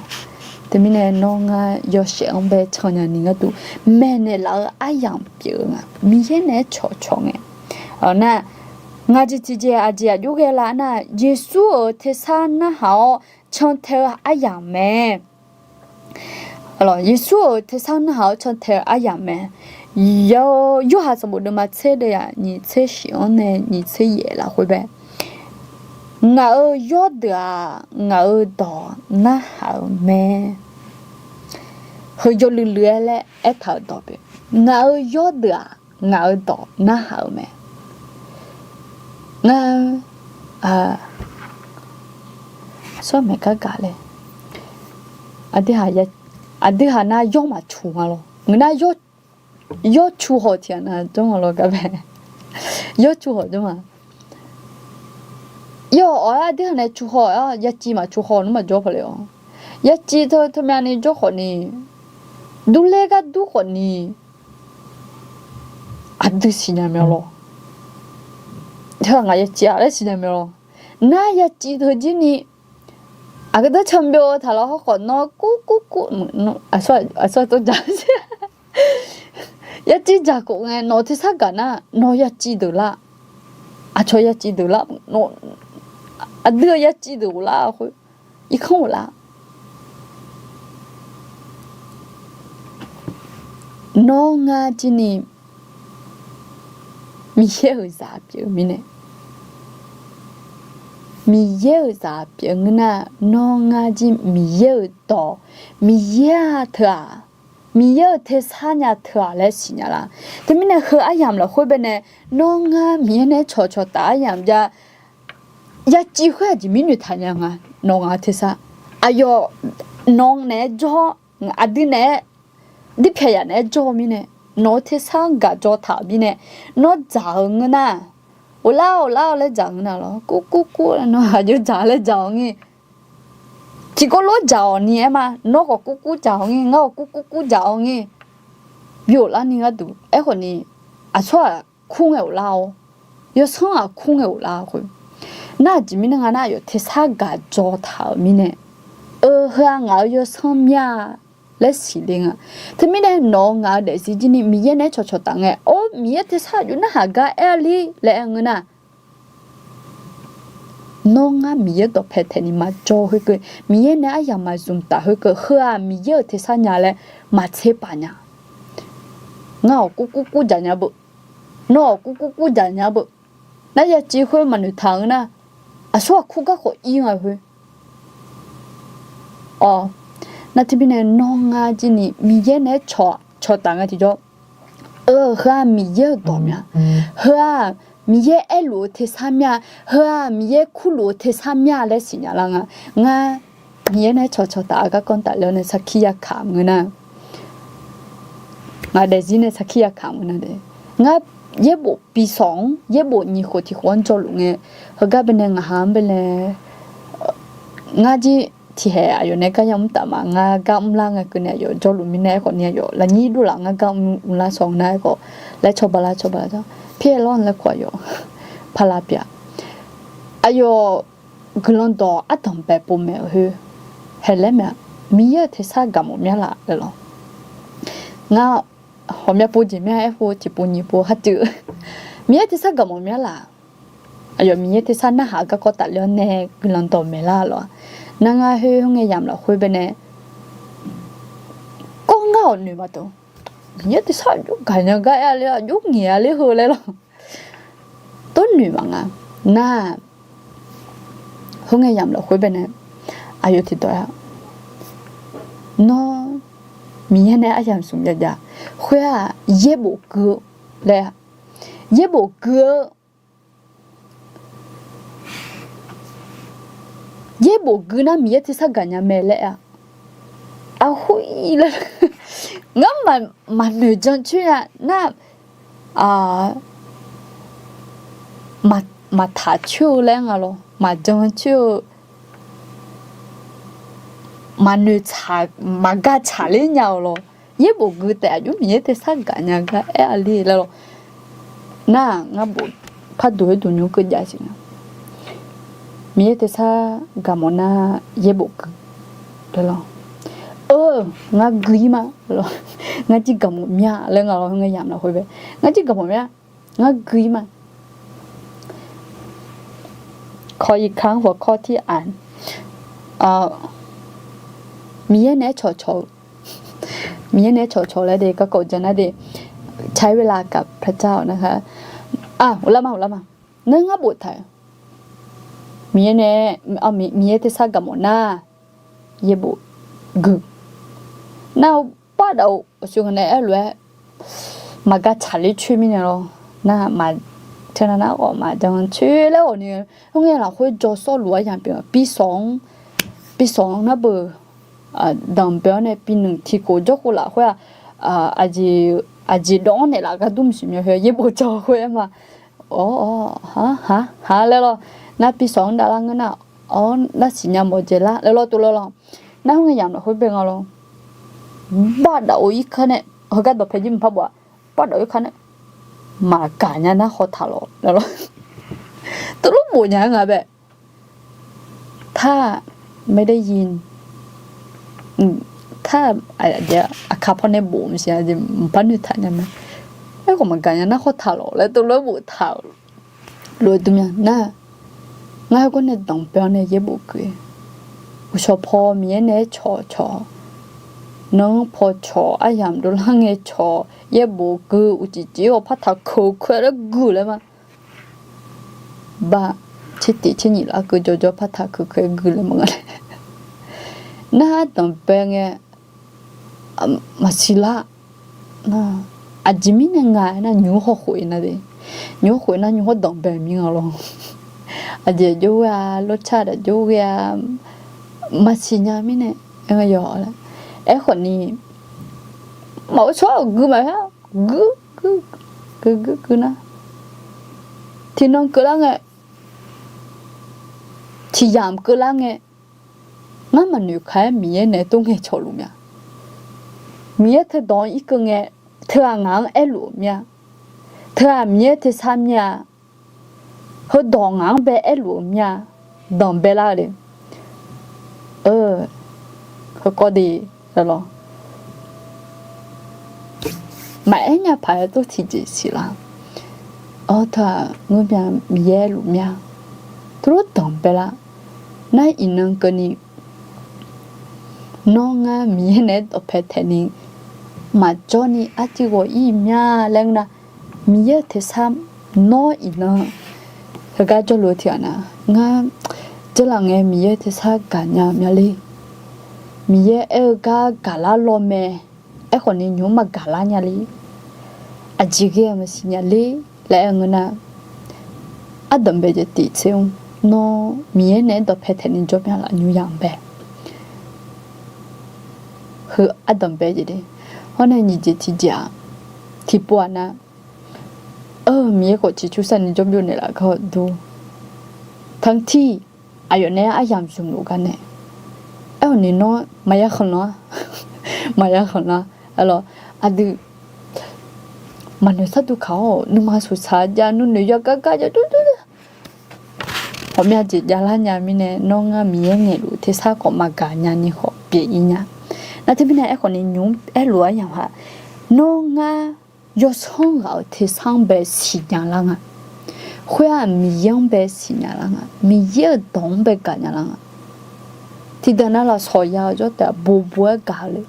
Teumirnae nawr ngar yawshaef-anr bae cannya ni gharduq maeqnaeq laf-eu aryamq pyeuf-eu nga. Miqyaer naeq-aer cawqcawq ngae, nar, Ngaq jeq tiqjeq aqjeq aqjox ghae lar nar, Yeqsur-euq tersar narhaq-awr cantae-eu aryamq mae. Yeqsur-euq tersar narhaq-awr cantae-eu aryamq mae. Yorhaq sanqbof deuvma tser deuvyaq nyiq tser shif-anr nae nyiq tser yaef lafkhoer bae, ngaq-euq yawrdeuq-aq, ngaq-euq dawq narhaq-euq mae. Heu yawluiv luiv-aer laer aertaq-euq dawq pyeuf. Ngaq-euq yawrdeuq-aq, ngaq-euq dawq narhaq-euq mae. Ngar, a, sawr maeq gar gaq le. Aqdui haq nar yawr maqcu nga lawr. Ngeur nar yawr cu haw tiq ghaq nav jawr nga lawr gar bae. Yawr cu haw jawr ma. Yawr awq-aer aqdui haq nae cu haw-aer yaciv maqcu haw nmr maqjawr paq le-awr. Yaciv teu teumyav ni jawr khawf ni, durler gar dur khawf ni, aqdui siqnya mae lawr. Teu-aq ngaq yaciv-a laer siqnya mae lawr. Nar yaciv teu jir ni, aqgeu dawr canbyov-eu taq lawr hawrkhawf nawr kurkurkur, aqsur aqsur tov ja yaciv dzaq khof ngae nawq-eu tersar gaq nar nawq yaciv deuq lar. Aqcawq yaciv deuq lar, aqdui-eu yaciv deuq ghoflar khoer, irkanr ghoflar. Nawr ngar jir ni Miqyaer-euq zaq pyeuf-eu mirnae, Miqyaer-euq zaq pyeuf-eu ngeur nar, nawr ngar jir Miqyaer-euq dawq, Miqyaer-a teu-aq, Miqyaer-euq tersar nya teu-aq laer siqnya lar. Teumirnae heu aryamq lafkhoer baenae, nawr ngar Miqyaer nae cawqcawq taf aryamq jav, yaciv khoer aqjeq mirnoeq taq nya nga. Nawq ngaq-eu tersar, aqyawf nawq naeq-aer jawr, aqdui naeq-aer, dirpyaq yaf naeq-aer jawr-eu mirnae, nawq-eu tersar-anr gaq dzaw taq-euq mirnae, nawr dzaq-eu ngeur nar, ghoflar ghoflar-awr laer dzaq ngeur nar lawr, kurkurkur nawr aqjox dzaq laer dzaq-awq ngir. Tiqkawv lof dzaq-awq ni aer ma, nawr khawf kurkur dzaq-awq ngir, ngar khawf kurkurkur dzaq-awq ngir. Bi ghoflar ni gharduq aerkhawf ni, aqsur-aq kur ngae ghoflar-awr, yawsanr-aq kur ngae ghoflar khoer. Nar aqjeq mirnae nga nar, aqyawf tersar gaq dzaw taq-euq mirnae, eu, heu-aq ngaq-euq yawsanr mya laer siqle nga. Teumirnae nawq-eu ngaq-eu daefzir jir ni Miqyaer nae-aer cawqcawq taf ngae, or Miqyaer tersar aqjox narhaq gar aer-a ler laer aer ngeur nar, nawr ngar Miqyaer dawqpae taeq ni maqjawr khoerkeuv, Miqyaer nae aryamq maqzmq taf khoerkeuv, heu-aq Miqyaer-euq tersar nya laer maqtser paf nya. Ngar-awq kurkurkur dzaq nya beu. Nawr-awq kurkurkur dzaq nya beu. Nar yaciv khoer maqnoeq taq-eu nar, aqsur-aq kur gar khawf ir nga khoer. Awq, nar teumirnae nawr ngar jir ni Miqyaer nae-aer cawqcawq taf ngae tiqjawr, eu, heu-aq Miqyaer-euq dawq mya. Heu-aq Miqyaer aerluf-eu tersar mya. Heu-aq Miqyaer kurluf-eu tersar mya laer siqnya lar nga. Ngar Miqyaer nae-aer cawqcawq taf-eu garkawv tafler-awr nae sarkir yakaq maqngeur nar, ngaq daefzir nae sarkir yakaq maqngeur nar de. Ngar yaerbof bi sawq-anr, yaerbof nyiq khof tiq khof-anr jawrluf ngae, heugar baenae ngaq ha-anr baenae, ngar jir tiqhaeq aqyawf nae gar yamr taf ma. Ngar gar mrlar ngae keuvni aqyawf jawrluf mirnae aerkhawf ni aqyawf lafnyir dovlaf ngar gar mrlar sawq nar aerkhawf, laer cawba lar cawba lar jawr, pir-aer lawr laer khawf aqyawf pala pyeuf-a. Aqyawf guiqlanq dawq ardanq bae pov maeq-eu khoer, haeq laer maeq-a, Miqyaer-euq tersar gaq mawf mya laf laer lawr. Ngar ghawqmya pov jeq mya aerkhof tiqpov nyiq pov kharcuiv, Miqyaer tersar gaq mawf mya laf. Aqyawf Miqyaer tersar narhaq-eu garkawv tafler-awr nae guiqlanq dawq maeq lar lawr-a. Nar ngar khoer khoerngae yamq lafkhoer baenae, kawr ngar-awq noeq maqdawq. Miqyaer tersar aqjox gaqnya gar aer-a ler, aqjox ngaeq-a ler heu laer lawr. Tov noeq maqnga. Nar, khoerngae yamq lafkhoer baenae, aqyawf tiqdawq-a, nawr Miqyaer nae aryamq smq jav jav khoer-aq, yaerbof gui-eu laer, yaerbof gui-eu, yaerbof gui nar Miqyaer tersar gaqnya mae laer-a. Arhu-ir laer, ngar maqnoeq jan coer-a nar, maqtaq coer-eu laer nga lawr, maqjan coer-eu, maqnoeq tsaq, maqga tsaqler nya-awq lawr. Yaerbof gui taef aqjox Miqyaer tersar gaqnya gar aer-a ler laer lawr. Nar-aq ngar bof parduq-aer duq nymr keuv jav siq nga. Miqyaer tersar gaq mawf nar yaerbof gui laer lawr. Eu, ngar gui-ir ma. Ngar jir gaq mawf mya laer nga lawr, ngae yamq lafkhoer bae. Ngar jir gaq mawf mya. Ngar gui-ir ma. คออีกครั้ง หัวข้อที่อ่าน Miqyaer naeq-aer cawqcawq-eu, Miqyaer naeq-aer cawqcawq laer de garkawv jan nar de, ใช้เวลากับพระเจ้านะคะ Aqlar ma, aqlar ma. Nar ngar boftaq-euq Miqyaer nae, Miqyaer tersar gaqmawf nar, yaerbof gui. Nar-eu bardaf-eu aqsur nga nae aerlof-aer maqgaq tsaqler coer mirnae lawr. Nar maq teunav nar-awq maqjan coer laer awq ni, khoerngae lafkhoer jawr sawrluf-aer yaq pyeuf-a, pi sawq-anr, pi sawq-anr nar beu danqbae-awr nae pi nmq tiqkhof jawrkhof lafkhoer-aq, aqjeq dawv-anr naeq laf gar dur maqsiq mya khoer yaerbof jawr khoer-aer ma. Awr, ha, ha, ha laer lawr. Nar pi sawq-anr davlar ngeur nar, awr, nar siqnya mawf dzaeqlar laer lawr tov laer lawr. Nar khoerngae yamq lafkhoer bae nga lawr. Bardaf-eu irkanr nae, heugar dawqpae jir mqpar bof-a, bardaf-eu irkanr nae maqgaq nya nar khawf taq lawq laer lawr. Tov lor bof nya-aer nga bae. ถ้าไม่ได้ยิน ถ้า aqkaq pawnae bof maqsiq, mqpar noeqtaq nya mae. Aerkhawf maqgaq nya nar khawf taq lawq laer tov lor boftaq-euq lof-aer dur mya nar, ngar heugar nae danqbae-awr nae yaerbof gui. Uqshawq paw Miqyaer naeq-aer cawqcawq, nanr paw cawq, aryamq dovlar ngae cawq, yaerbof gui, uqcif cif-awr par taq keuq keuq-aer laer gui laer ma. Bar, tser tiq tser nyiq lafkeuv jawrjawr par taq keuq keuq-aer gui laer ma nga. Nar danqbae ngae maqsiq lar. Aqjeq mirnae nga aernar, nymq-mr hawkhof-ir nar de, nymq-mr khof-ir nar nymq-mr hawr danqbae mir nga lawr. Aqjeq jov ghae-a, lawrcar daq jov ghae-a, maqsiq nya mirnae, aerkhawf ni, maqghov tsawrhaq gui maqha, gui, gui, gui, gui, gui nar, tiqnan keuvlar ngae, tiqyamq keuvlar ngae, ngar maqnoeq kaq-aer Miqyaer naeq-aer tov ngae cawq luf mya. Miqyaer teudawq-anr irkeuv ngae, teughaq ngaq-anr aerluf-euq mya. Teughaq Miqyaer tersar mya. Heudawq ngaq-anr bae aerluf-euq mya. Danqbae lar-eu le. Heukawv de, lawr. Maqaer nya paq-aer tov tiqjeq siqlar. Awr, teughaq ngeur mya, Miqyaer aerluf mya. Tov lor danqbae lar. Nar iqnan keuvni, nawr ngar Miqyaer naeq-aer dawqpae taeqni maqjawr ni arcuiv ghawq ir mya laer ngeur nar, Miqyaer-euq tersar nawr iqnan heugar jawrluf-eu tiqghaq nar, ngar jeurlaf ngae Miqyaer-euq tersar gaqnya mya le. Miqyaer aer-eu gar gaqlar lawr mae. Aerkhawf ni nymq-mr maqgaqlar nya le. Aqjeq ghae-eu maqsiq nya le laer aer ngeur nar, ardanqbae jeq tiqtser-anr nawr Miqyaer naeq-aer dawqpae taeqni jawr mya laf nymr yamq bae. Heu ardanqbae jeq de. Hawr nae nyiq jeq tiqjeq-aq, tiqpov-aq nar, Miqyaer khawf ciqcur sharni jawr byov naeqlaf gar-awr dur. Tanqtiq aqyawf nae aryamq zmq luf gar nae, aerkhawf ni nawr maqya khanqlanr-a, maqya khanqlanr-a. Alawq, aqdui maqnoeq sharduq kaq-awr nuima suqsaq jav, nuinoeq yawgar gar jav dur dur. Ghawqmya jeq javlar nya mirnae, nawr ngar Miqyaer ngaeqluf tersar khawf maqgaq nya ni khawf pyeuf-ir nya. Nar teumirnae aerkhawf ni nymq-mr aerluf-eu aryamq haq, nawr ngar yawsanr ghaq-euq tersar-anr bae siqnya lar nga. Khoer-aq Miqyaer-anr bae siqnya lar nga. Miqyaer-euq dawq-anr bae gaqnya lar nga. Tiqdeuq nav lafsawq ya-eu jawr taef-aq bobo-aer gaq-eu le.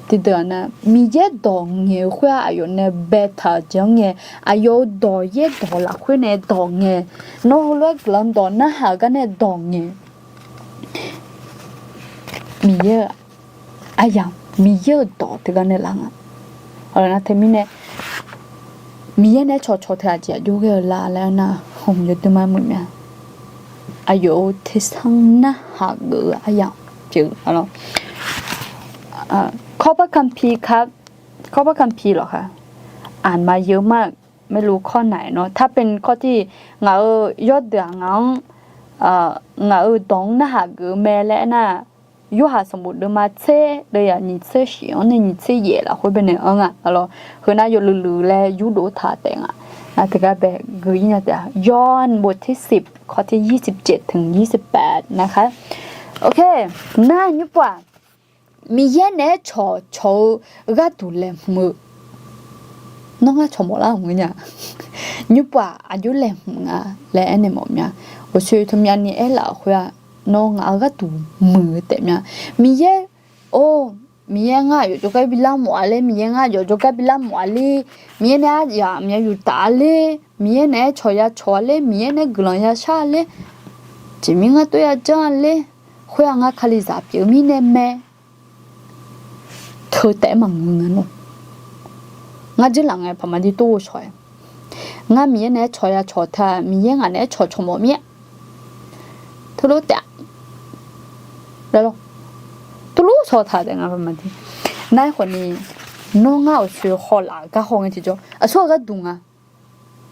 Tiqdeuq-aq nar, Miqyaer dawq ngaeq-eu khoer-aq aqyawf nae baetaq-euq jeq-anr ngae, aqyawf-euq dawq yaerdawq lafkhoer nae dawq ngae, nawr heulof-aer guiqlanq dawq narhaq-eu gar nae dawq ngae, Miqyaer-euq aryamq, Miqyaer-euq dawq teugar nae lar nga. Nar teumirnae, Miqyaer nae cawqcawq teu aqjeq aqjox ghae-eu la laer nar, hmq yawdui mar muiq mya. Aqyawf-euq tersar narhaq geuf-eu aryamq pyeuf-eu lawr. ข้อพระคัมภีร์ครับ ข้อพระคัมภีร์เหรอคะ อ่านมาเยอะมาก ไม่รู้ข้อไหนเนาะ ถ้าเป็นข้อที่ ngaq-euq yawrdeuq-aq ngaq-anr, ngaq-euq dawq-anr narhaq geuf-eu mae laer aernar, Yorhaq sanqbof deuvma tser deuvyaq nyiq tser shif-anr nae nyiq tser yaef lafkhoer baenae anr nga. Alawq, heu nar yawluiv luiv laer yurdov taq taef nga. Nar teugar bae gui-ir nya taef-a. Yorhaq sanqbof tser shif ข้อที่ยี่สิบเจ็ดถึงยี่สิบแปดนะคะ Oke, nar nymr pov-aq, Miqyaer naeq-aer cawqcawq-eu gharduq laeqhmq-eu, nawr ngar cawq mawf lar-euq ngeur nya. Nymrpov-aq aqjox laeqhmq nga laer aernaeq mawf mya. Uqshoe teumyav ni aerlaf-euq khoer-aq, nawr ngaq-euq gharduq muiq-eu taef mya. Miqyaer, or, Miqyaer ngar yawqjawrgar bi lar mawf-a ler, Miqyaer ngar yawqjawrgar bi lar mawf-a ler, Miqyaer nae aryamq ya yuftaf-a ler, Miqyaer naeq-aer cawq ya cawq-a ler, Miqyaer nae guiqlanq ya shar-a ler, jeqmir ngar tov ya janr-a ler, khoer-aq ngar kalizaq pyeuf mirnae mae. Teu taef-aer maqngeur nga nawr. Ngar dzeurlaf ngae paqmaqdir tov ghovshaw-aer, ngar Miqyaer naeq-aer cawq ya cawq ta, Miqyaer ngaq naeq-aer cawq cawq mawf mir-aer, teulof taef-a, teulof shaw taq taef nga paqmaqdir. Nar aerkhawf ni, nawr ngar uqshoe hawlaf-euq gar haw ngae tiqjawr aqsur-eu gharduq nga.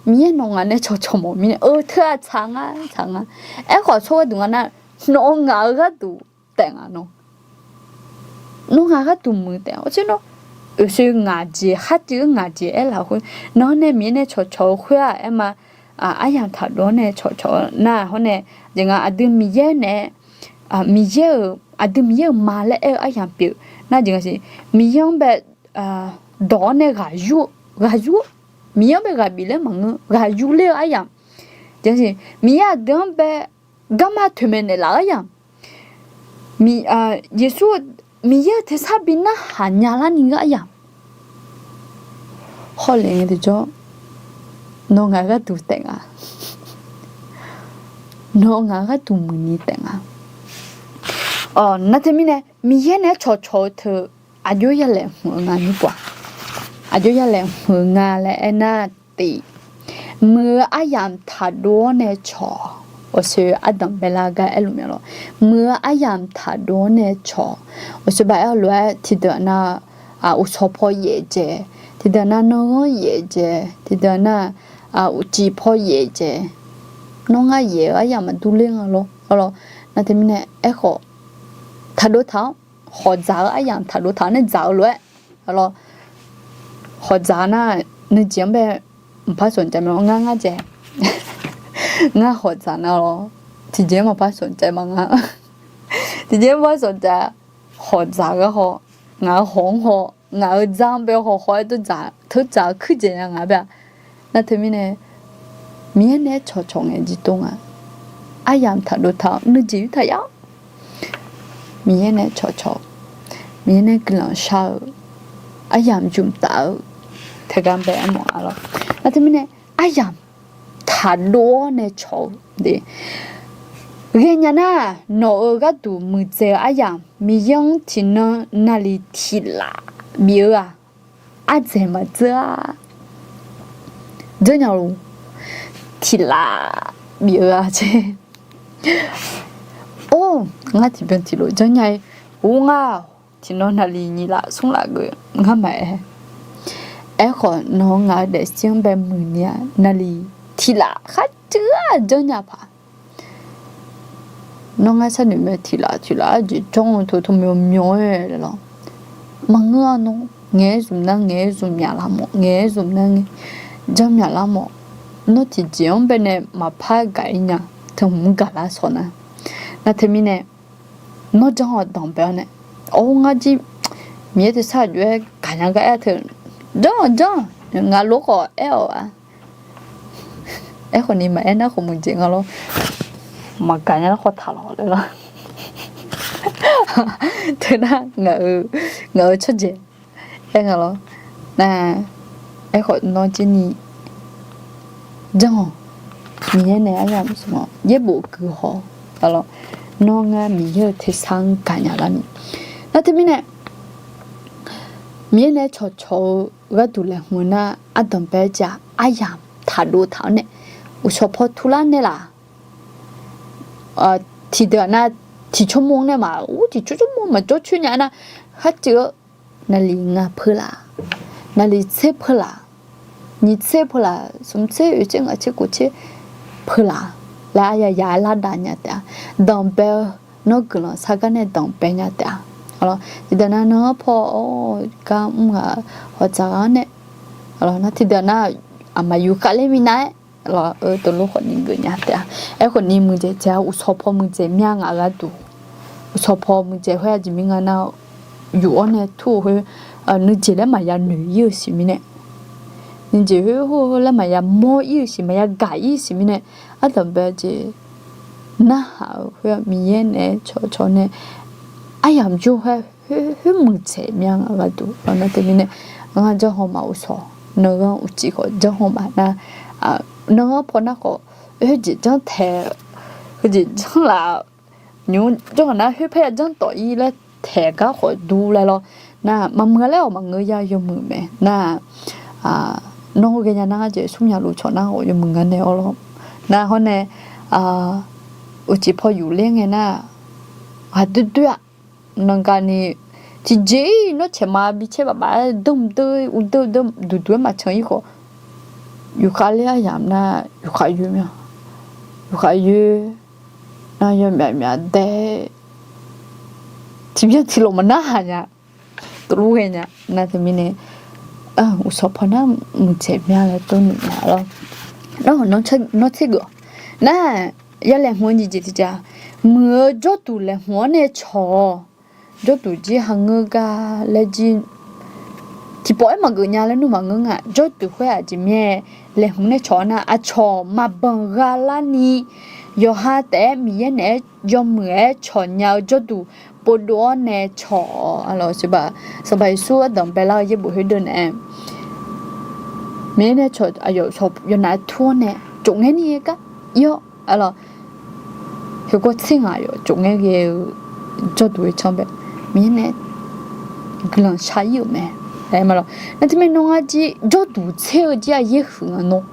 Miqyaer nawq ngaq naeq-aer cawq cawq mawf mirnae, eu, teu-aq tsaq nga, tsaq nga. Aerkhawf aqsur gharduq nga nar, nawq ngaq-eu gharduq taef nga nawr. Nawr ngaq gharduq muiq taef-a. Awr tser nawr, uqshoe ngaq jeq, khar tsuif-eu ngaq jeq aerlaf-eu khoer, nawr nae Miqyaer nae cawq cawq-eu khoer-aq aer ma, aryamq taqdov-awr nae cawq cawq-eu nar hawr nae, jeq nga aqdui Miqyaer nae, Miqyaer-euq, aqdui Miqyaer-euq ma laer aer-eu aryamq pyeuf nar jeq nga siq, Miqyaer-anr bae dawq-awr nae ghaq yur-eu, ghaq yur-eu, Miqyaer-anr bae ghaq bif laer maqngeur, ghaq yur ler-eu aryamq. Jeq nga siq, Miqyaer aqdui-anr bae garma toeqmaeq naeqlaf-eu aryamq. Yeqsur, Miqyaer-euq tersar bi narhaq nya larni ghae aryamq. Hawlef ngae tiqjawr, nawr ngaq gharduq taef nga. Nawr ngaq gharduq muiqni taef nga. Nar teumirnae Miqyaer naeq-aer cawqcawq-eu teu aqjox ya laeqhmq-eu nga nymrpov-aq, aqjox ya laeqhmq-eu nga laer aernar, tiq, muiq-eu aryamq taqdov-awr nae cawq, awqsoe ardanq baelar gar aerluf mya lawr. Muiq-eu aryamq taqdov-awr nae cawq, awqsoe baq aer-eu lof-aer tiqdeuq nar, uqshawq paw yaef dzaeq, tiqdeuq nar nanrghanr yaef dzaeq, tiqdeuq nar, uqcif paw yaef dzaeq. Nawr ngar yaef-eu aryamq maqdur ler nga lawr. Nar teumirnae aerkhawf, taqdov taq-awr, hawq dzaq-eu aryamq taqdov taq-awr nae dzaq-eu lof-aer, lawr, hawq dzaq nar, nuijeq-anr bae maqpar sanqcaev ma ngar ngar dzaeq. Ngar hawq dzaq nar lawr, tiqjeq-anr maqpar sanqcaev ma ngar. Tiqjeq-anr maqpar sanqcaev, hawq dzaq-eu gar haw, ngaq-euq hawq-anr haw, ngaq-euq dzar-anr bae haw haw-aer teu dzaq-eu kuir dzaeq nya ngaq bae-a. Nar teumirnae, Miqyaer nae-aer cawqcawq ngae jir tov nga. Aryamq taqdov taq-awr nuijeq yurtaq yar-awr, Miqyaer nae-aer cawqcawq-eu, Miqyaer nae guiqlanq shar-eu, aryamq jmq taf-eu, teugar bae aermawf-a lawr. Nar teumirnae, aryamq taqdov-awr nae cawq-eu de. Ghaenya nar, nawq-euq gharduq muiqdzaeq-eu aryamq Miqyaer-anr tiqnan naqliq tiqlaf bif-eu-aq, ardzaeq maqdzeur-a. Dzeur nya luf, tiqlaf bif-eu-a tser. Or, ngar tiqbyan tiqlof janrnya-ir. Or, ngar tiqnan naqliq nyiq laf smr laf geuf ngar maqaer. Aerkhawf nawq-eu ngaq-eu daefzir-anr bae muiqni-aq, naqliq tiqlaf kharcuiv-a janrnya paq. Nawr ngar sharnoeq mae tiqlaf tiqlaf-aer jeq janr-eu teu teu myawq myawq-aer laer lawr. Maqngeur-a nawr, ngaeq-aer zmq nar ngaeq-aer zmq myaqlar mawf, ngaeq-aer zmq nar ngae janr myaqlar mawf. Nawr tiqjeq-anr baenae maqpar gaq-ir nya, teu hmq gaqlar shawq nar. Nar teumirnae, nawr janr-awq danqbae-awr nae, or ngar jir Miqyaer tersar aqjox-aer gaqnya gar aer teu, janr-awq janr-awq, ngaq lof khawf aer-awq-a. Aerkhawf ni maqaer nar khawf muiqdzaeq nga lawr. Maqgaq nya nar khawf taq lawq laer lawr. Teunar ngaq-euq tsawrjeuq aer nga lawr. Nar, aerkhawf nawr jir ni janr-awq. Miqyaer nae aryamq smq-awr yaerbof guihaw-awq. Nawr ngar Miqyaer-euq tersar-anr gaqnya larni. Nar teumirnae, Miqyaer nae cawqcawq-eu gharduq laeqhmq-eu nar, ardanqbae-aer ja aryamq taqdov taq-awr nae, uqshawq paw turlar nae laf. Tiqdeuq-aq nar, tiqcawr mawr nae maq ur tiqcawr cawr mawr maqcawr coer nya nar, kharcuiv-eu naqliq ngaq peulaf, naqliq tser peulaf, nyiq tser peulaf, smq tser, oeq tser, ngaq tser, kof tser peulaf laer aryaq yaq-aer lardav nya taef-a. Danqbae-eu, nawr guiqlanq sar gar nae danqbae nya taef-a. Tiqdeuq nar nan-anr paw gar mr ghaq hawq dzaq-anr nae, nar tiqdeuq nar aqmaq yuf khavler minav-aer, eu, teulof khawf ni geuf nya taef-a. Aerkhawf ni muiqdzaeq dzae-a, uqshawq paw muiqdzaeq mya ngaq gharduq. Uqshawq paw muiqdzaeq khoer aqjeq mirnga nar, yuf-awr nae tur-eu khoer, nuijeq laer maqya noeq-ir-eu siq mirnae, Nyiq jeq khoer heulof-aer maqya mawr-ir-eu siq, maqya gaq-ir-eu siq mirnae, ardanqbae jeq narhaq-euq khoer-aq, Miqyaer naeq-aer cawq cawq nae aryamq jawr-aer khoer muiqdzaeq mya-a gharduq. Nar teumirnae, ngar janrhaw maf uqshawq, nanganr uqcif khawf janrhaw maf nar, nanganr pawnar khawf, khoerjeq janr taeq, heujeq janr laf, nymr janr-aq nar khoer parya janr tawf-ir laer taeq gar khawf dur laer lawr. Nar maqmuiq-a laer-awq maqngeur ya yawmuiq mae. Nar nawr ghaenya nar ngar jeq smr nya luf cawq nar-awq yawmuiq nga nae-awr lawr. Nar hawr nae uqcif paw yuf ler ngae nar, ghaqdoer doer-aq, nanqgani tiqjeq-ir nawr caeq ma bi caer baf baf-aer danr deur uvdeur uvdeur duqduq-aer maqcan-ir khawf, yufkhav ler aryamq nar yufkhav yoer mya. Yufkhav yoer nar yawmyaf myaf dae tiqbyan tiqlof maqnarhaq nya. Tuvlur ghae nya. Nar teumirnae, uqshawq pawnar muiqdzaeq mya laer tov noeq nya lawr. Nawr tser geuf-awq. Nar ya laeqhmq-eu nyiq jeq tiqjeq, muiq-eu jawrduq laeqhmq-anr nae cawq-awq. Jawrduq jir hangeur gar laer jir tiqpawf-aer maqgeuf nya laer nmr maqngeur nga. Jawrduq khoer aqjeq mirnae laeqhmq nae cawq-awr nar, aqcawq maqbanq gha larni yawqha taef-aer Miqyaer naeq-aer yawmuiq-aer cawq nya-eu jawrduq povdov-awr nae cawq-awq. Sanqpaq Yeqsur ardanq baelar-eu yaerbof khoerdeuv naeq-aer, Miqyaer nae cawq aqyawf yawqnaf-aer tur-awr nae tsofngaer ni gar ir-awr, aqlawq, heugawr tser ngaq yawf tsofngaer ghae-eu jawrduq-aer canr bae, Miqyaer nae guiqlanq shar-ir-euq mae. Aer ma lawq. Nar teumirnae nawr ngar jir jawrduq tser-eu jir aqyaer huiq nga nawr.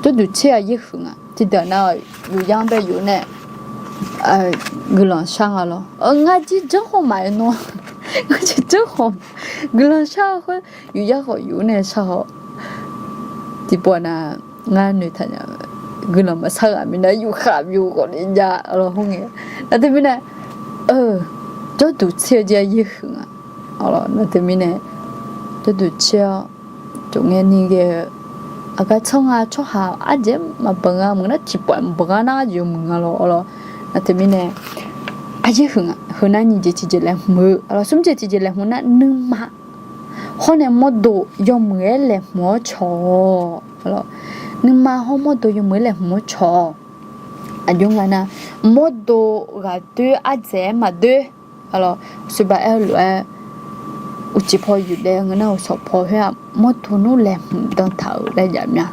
Jawrduq tser-eu aqyaer huiq nga. Tiqdeuq nar-aq, yufyar-anr bae yuf nae guiqlanq shar nga lawr. Ngar jir janrhaw maf-aer nawr, ngar jir janrhaw, guiqlanq shar-eu khoer yufyar khawf yuf nae shar haw. Tiqpov nar, ngar noeqtaq nya, guiqlanq maqshar ghaq mirnae yufkhav yuf khawf ni jav lawr hawr ngae. Nar teumirnae, jawrduq tser-eu jir aqyaer huiq nga. Nar teumirnae, jawrduq tser-awr tsofngaer ni ghae-eu, aqgar tsanr nga tsawrhaq ardzaeq-aer maqbanq nga maqngeur nar tiqpawf-aer maqbanq ngar nar jeq yawmuiq nga lawr. Nar teumirnae, aqyaer huiq nga. Heunar nyiq jeq tiqjeq laeqhmq-eu, smr jeq tiqjeq laeqhmq nar nuima hawr nae mawrdo yawmuiq-aer laeqhmq-awr cawq-awq. Nuima hawr mawrdo yawmuiq-aer laeqhmq-awr cawq-awq. Aqjox nga nar, mawrdo ghaqdoer ardzaeq-aer maqdoer. Aqlawq, sheuqbaq aer-eu lof-aer, uqcif paw yuf daef ngeur nar-euq shawq paw khoer-aq, mawrdo nmr laeqhmq dan taq-euq laer jav mya.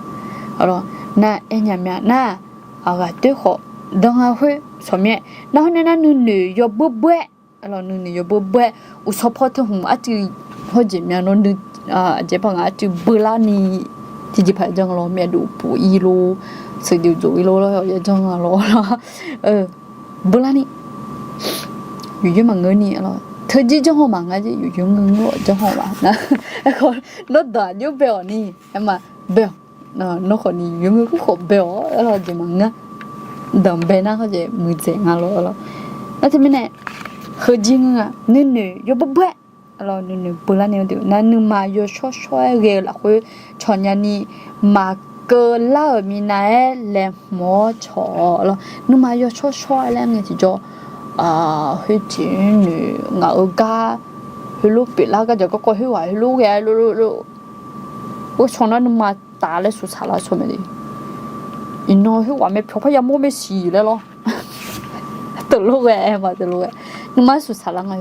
Aqlawq, nar aer nya mya nar, ghaqdoer khawf dan nga khoer shawq mir-aer nar hawr nae nar nuinoeq yawbeur beur-aer, aqlawq nuinoeq yawbeur beur-aer, uqshawq paw teu hmq arcuiv hawr jeq mya nawr nui, aqjeq paq ngaq arcuiv beular ni, tiqjeqpaq janr nga lawr, myavduq puq-ir lor, sheuqdui dzoq-ir lor lawr, ya janr nga lawr lawr, beular ni, yufyoer maqngeur ni, aqlawq teujir janr haw maqnga jir, yufyoer ngeur ngeur-awq janr haw maqnga. Aerkhawf, nawr danq aqjox bae-awq ni, aer ma, bae-awq. Nawr khawf ni yufyoer ngeur kur khawf bae-awq, aerlawq jeq maqngeur. Danqbae nar khawf jeq muiqdzaeq nga lawr lawr. Nar teumirnae, heujir ngeur nga, nuinoeq yawbeur beur-aer, aqlawq nuinoeq beular ni-eu deuq nar nuima yawshawr shawr-aer ghae-eu lafkhoer cawq nya ni, maqkeuv lar-euq minav-aer laeqhmq-awr cawq-awq lawr. Nuima yawshawr shawr-aer laer ngae tiqjawr, khoerjeq noeq ngaq-eu gar, heulof pyeuflar gar jaq garkawv khoerghaq heulof ghae-a lor lor lor. Ghovshaw nar nuima taf laer suqsaq lar sawr mae le. Iqnan khoerghaq mae pyawq parya mawr mae siq laer lawr. Teulof ghae ma teulof ghae. Nuima suqsaq lar nga,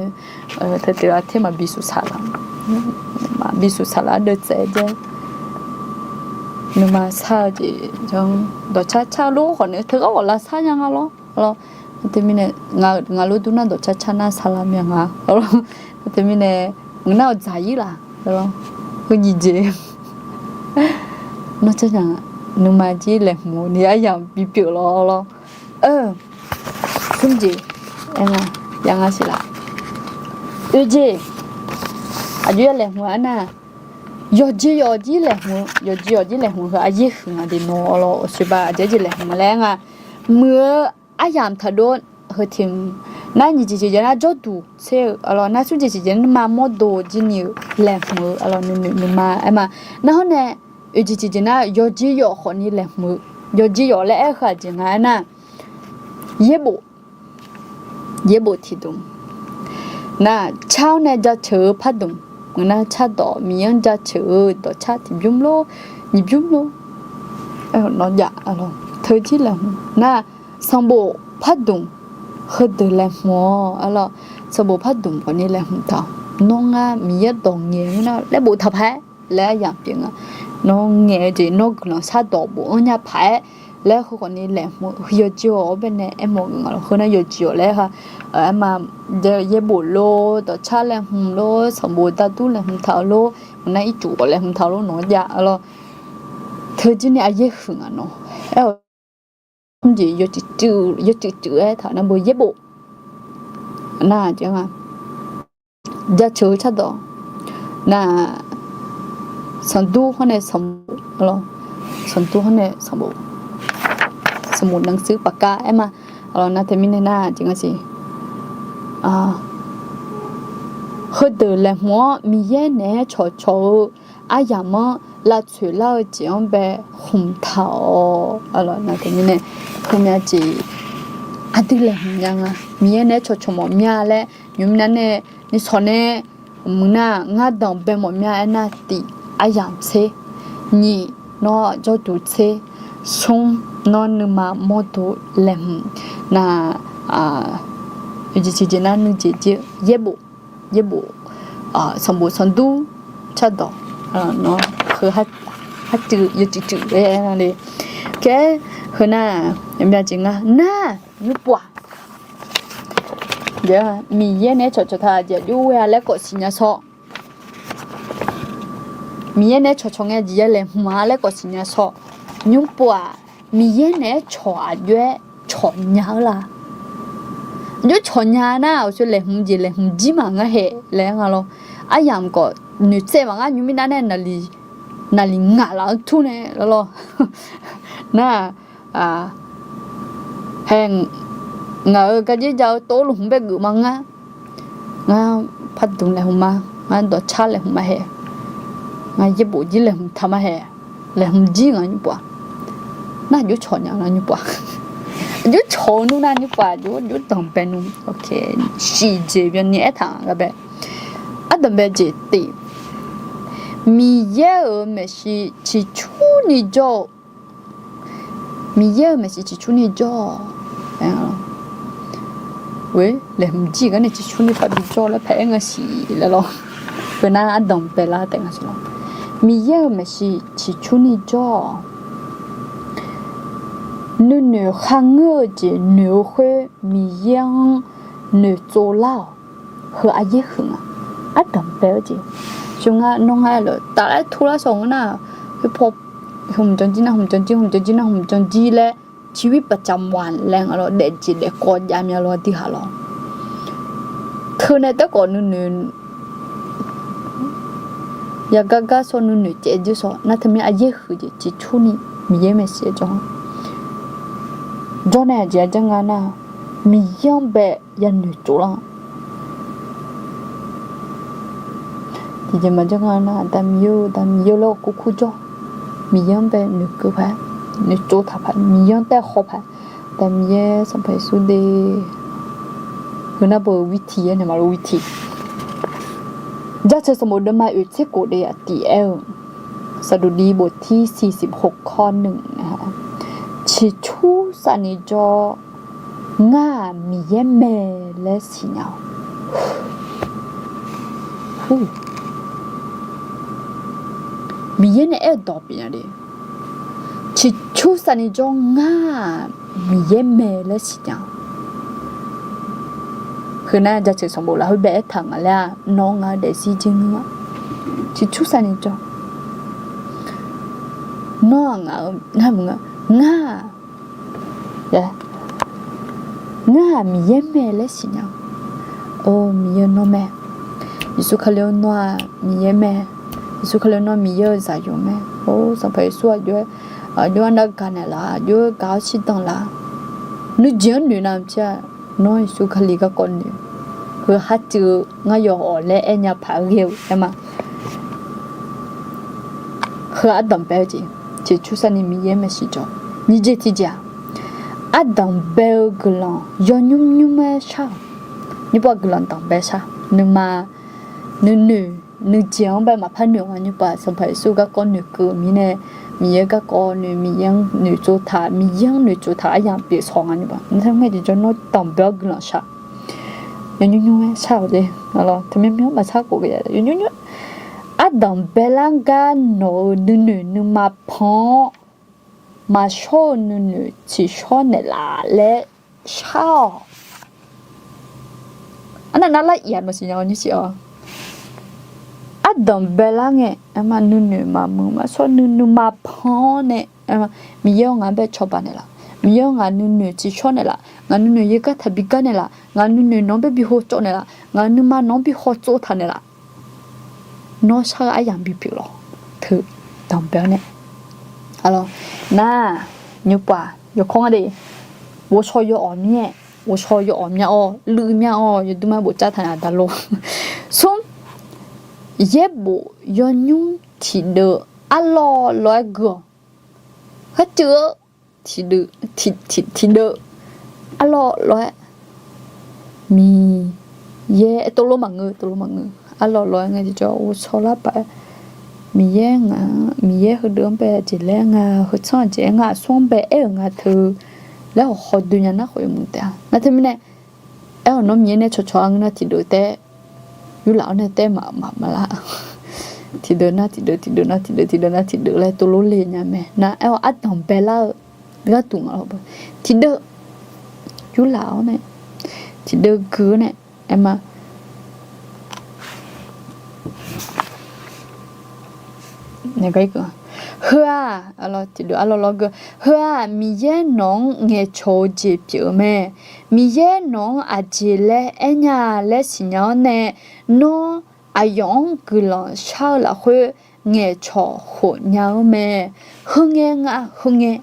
teu teu-a ter maqbi suqsaq lar. Maqbi suqsaq lar deuvtsaev jaer. Nuima sar-eu jeq janr, dawqcar car lof khawf nae teughaq ghawq lavsar nya nga lawr. Lawr, teumirnae, ngaq lof dur nar dawqcar car nar saqlar mya nga. Teumirnae, ngeur nar-awq dzaq-ir laf. Lawr, heu nyiq jeq. Nawr car nya, nuima jir laeqhmq ni aryamq bipyeuf lawr lawr. Smr jeq, aer nga, ya nga siq laf. Oe jeq, aqjox ya laeqhmq-eu arnar, yawqjeq yawf jir laeqhmq-eu, yawqjeq yawf jir laeqhmq-eu heu aqyaer huiq nga de nawr lawr, awqsoeq ba aqjeq jeq laeqhmq laer nga. Muiq-eu aryamq taqdov heu tiq mq, nar nyiq jeq jeq nar jawrduq tser-eu, aqlawq nar smr jeq jeq jeq nar nuima mawrdo jir ni-eu laeqhmq-eu, aqlawq nuinoeq nuima aer ma. Nar hawr nae, oeq jeq jeq jeq nar yawqjeq yawf khawf ni laeqhmq-eu, yawqjeq yawf laer aer-eu heu aqjeq nga aernar, yaerbof, yaerbof tiqdmq, nar car-awr nae jaceuq-eu pardmq, ngeur nar cardawq Miqyaer-anr jaceuq-eu dawqcar tiqbymr lor, nyiqbymr lor, nawr jav-a lawq. Teujir laeqhmq nar, sanqbof pardmq heudeuq laeqhmq-awq-a lawq. Sanqbof pardmq khawfni laeqhmq taq-awq. Nawr ngar Miqyaer dawq ngaeq-eu nar laer boftaq paq-aer laer aryamq pyeuf nga. Nawr ngaeq-eu jeq nawr guiqlanq shardawq bofanr nya paq-aer laer heukhawfni laeqhmq-eu yawqjeq-awq-awr baenae aermawf-eu nga lawq. Heu nar yawqjeq-awq laer ha, aerma, yaerbof lor, dawqcar laeqhmq lor, sanqbof dardur laeqhmq taq-eu lor, ngeur nar ircuf khawf laeqhmq taq-eu lor, nawr jav-a lawq. Teujir ni aryaer huiq nga nawr. Aer-awq, mrjeq yawcuif cuif-aer taq nar beu yaerbof nar-aq jeq nga. Jaceuq-eu cardawq nar, sanqdur hawr nae sanqbof, sanqdur hawr nae sanqbof, sanqbof nanqsuir paqkav aer ma. Nar teumirnae nar jeq nga siq, heudeuq laeqhmq-anr Miqyaer naeq-aer cawqcawq-eu aryamq-anr lavtsoeq lar-eu jeq-anr bae hmq taq-awq. Nar teumirnae heumya jeq aqdui laeqhmq nya nga. Miqyaer naeq-aer cawqcawq mawf mya laer nymq nar nae, nishawq nae, mq nar ngar danqbae mawf mya aernar tiq, aryamq tser, nyiq, nawr jawrduq tser, smr, nawr nuima mawrdo laeqhmq nar, jeq jeq nar nuijeq jeq yaerbof, yaerbof, sanqbof sanqdur cardawq, nawr heu harcuif yawcuif cuif-aer nar le. Kaer, heu nar, mya jeq nga nar, nymrpov-aq, Miqyaer naeq-aer cawqcawq taq jeq aqjox ghoe-a laer khawf siqnya shawr. Miqyaer naeq-aer cawqcawq ngae jeq ya laeqhmq-a laer khawf siqnya shawr. Nymrpov-aq, Miqyaer naeq-aer cawq aqjox-aer cawqnya-eu la? Aqjox cawqnya nar, aqsur laeqhmq jeq laeqhmq jir maqngar haeq laer nga lawr. Aryamq khawf noeqtsaev maqngar nymr mirnae nae naqli ngaq laf-anr tur nae lawr. Nar, hae, ngaq-euq garjir jav-eu tov luf hmq bae geuf ma ngar. Ngar pardmq laeqhmq ma, ngar dawqcar laeqhmq ma haeq, ngar yaerbof jir laeqhmq taq ma haeq, laeqhmq jir nga nymrpov-aq. Nar aqjox cawq nya nga nymrpov-aq. Aqjox cawq-eu nmr nar nymrpov-aq, aqjox danqbae nmr. Siqjeq byanni aertaq-a gar bae. Ardanqbae jeq tiq, Miqyaer-euq maeqshi ciqcurni jawr-eu Miqyaer-euq maeqshi ciqcurni jawr-awq. Laeqhmq jir gar nae ciqcurni paq bi jawr laer paeq-aer nga siq laer lawr. Heu nar ardanqbae lar taef nga siq lawr. Miqyaer-euq maeqshi ciqcurni jawr-awq. Nuinoeq kharngeur-eu jeq noeq-eu khoer Miqyaer-anr noeqtsov lar-awq. Heu aryaer huiq nga. Ardanqbae-eu jeq, shuir ngar nawr ngar-aer laf taf laer turlar shawr ngeur nar, khoerpaw hmq janr jir nar hmq janr jir, hmq janr jir nar hmq janr jir laer, ciqwir paqcaq mawf-aq laer nga lawr, daefjeq daefkawv jav mya lawr, aqdui haq lawr. Teunae taef khawf nuinoeq yaqgar gar shawr, nuinoeq caev jir shawr nar, teumirnae aryaer huiq jeq ciqcurni Miqyaer maeqshi-aer jawr. Jawr nae aqjeq-aer janr nga nar, Miqyaer-anr bae yanoeq tsovlar-a. Tiqjeq maqjanr nga nar, Aqda Miqyaer-eu, Aqda Miqyaer-eu laer ghawqkur kur jawr. Miqyaer-anr bae noeqkeuv paq-aer, noeqtsov taq paq, Miqyaer-anr taef haw paq-aer, Aqda Miqyaer Sanqpaq Yeqsur de. Heu nar beu-eu วิธี-aer naeq maqlof วิธี. Jaceuq sanqbof deuvma oeq tser khof de aqtif aer-eu, สดุดีบทที่สี่สิบหก ข้อหนึ่ง ciqcur safni jawr, ngar-aq Miqyaer mae laer siqnya-awq. Miqyaer nae aer-eu dawq pyeufnya de. Ciqcur safni jawr, ngar-aq Miqyaer mae laer siqnya-awq. Heu nar jaceuq sanqbof lafkhoer bae aertaq nga laer-aq, nawr ngaq-eu daefzir jir ngeur-a. Ciqcur safni jawr, nawr-aq ngaq-eu, ngar, ngar-aq, ngar-aq Miqyaer mae laer siqnya-awq. Or, Miqyaer nawr mae. Yeqsur Kali-or, nawr-aq Miqyaer mae. Yeqsur Kali-or, nawr Miqyaer-eu zaqyo mae. Or, Sanqpaq Yeqsur aqjox-aer, aqjox-aer nargaq naeqlaf, aqjox-aer gaq-awr shirdan laf. Nuijeq-anr noeq nav maqtser-a. Nawr Yeqsur Kali garkawv noeq. Heu harcuiv-eu ngar yawawq laer aernya paq ghae-eu aer ma. Heu ardanqbae-eu jeq, ciqcur safni Miqyaer maeqshi jawr. Nyiq jeq tiqjeq-aq, ardanqbae-eu guiqlanq yawnymr nymr-aer shar-awq. Nymrpov guiqlanq danqbae shar. Nuima nuinoeq nuijeq-anr bae maqpar noeq nga nymrpaq, Sanqpaq Yeqsur garkawv noeqkeuv-euq mirnae, Miqyaer garkawv noeq, Miqyaer-anr noeqtsov taq, Miqyaer-anr noeqtsov taq aryamq pyeuf shawq nga nymrpaq. Ngar tiqjawr nawr danqbae-awr guiqlanq shaq. Yawnymr nymr-aer shar-awq jeq, teumirnae maqshar khof, yawnymr nymr. Ardanq baelar gar nawq-euq nuinoeq nuima pan-awr, maqshawr-eu nuinoeq tsiqshawr naeqlaf laer shar-awq. Arnav nar lar iq-aq nawq siqnya-awq nymr siq-awq. Ardanq baelar ngae, nuinoeq maqmuiq maqshawr nuinoeq nuima pan-awr nae, Miqyaer-awr ngaq-anr bae cawba naeqlaf, Miqyaer-awr ngaq nuinoeq tsiqshawr naeqlaf, ngaq nuinoeq yaergar taqbi gar naeqlaf, ngaq nuinoeq nawq-anr bae bi hawtsov naeqlaf, ngaq nuima nawq-anr bi hawtsov taq naeqlaf. Nawr shar-eu aryamq bipyeuf lawq. Teu danqbae-awr nae, aqlawq, nar, nymrpaq yawkawr nga de. Ghovshaw yawawq mir-aer, ghovshaw yawawq myav-awr, luiv myav-awr, yawdui ma bof cav taq nya daqlo. Smr, yaerbof yawnymr tiqdeuv arlawr lawr-aer gui-awq. Kharceuv-eu tiqdeuv, tiqdeuv arlawr lawr-aer, Miqyaer aer tov lof maqngeur, tov lof maqngeur. Arlawr lawr-aer ngae tiqjawr ghovshaw lar paq-aer, Miqyaer ngaq-anr, Miqyaer heudeuq-anr bae aqjeq laer nga, heutsanr aqjeq aer nga, aqsur-anr bae aer-euq nga teu laer hawqhaw doe nya nar khawf yawmuiq taef-a. Nar teumirnae, aer-awq nawr Miqyaer nae cawqcawq-a ngeur nar tiqdeuv taef, yurlaf-awr nae taef maqmaqlar. Tiqdeuv nar tiqdeuv, tiqdeuv nar tiqdeuv, tiqdeuv nar tiqdeuv laer tov lof le nya mae. Nar aer-awq ardanq baelar-eu gharduq nga lawq. Tiqdeuv yurlaf-awr nae, tiqdeuv gui-awr nae, aer ma. Heu-aq, tiqdeuv arlawr lawr gui, heu-aq, Miqyaer nawq-anr ngaeqcawq-eu jeq pyeuf-eu mae. Miqyaer nawq-anr aqjeq laer aer nya laer siqnya-awr nae, nawr aqyawf-anr guiqlanq shar-eu lafkhoer ngaeqcawq khof nya-eu mae. Heu ngae nga, heu ngae.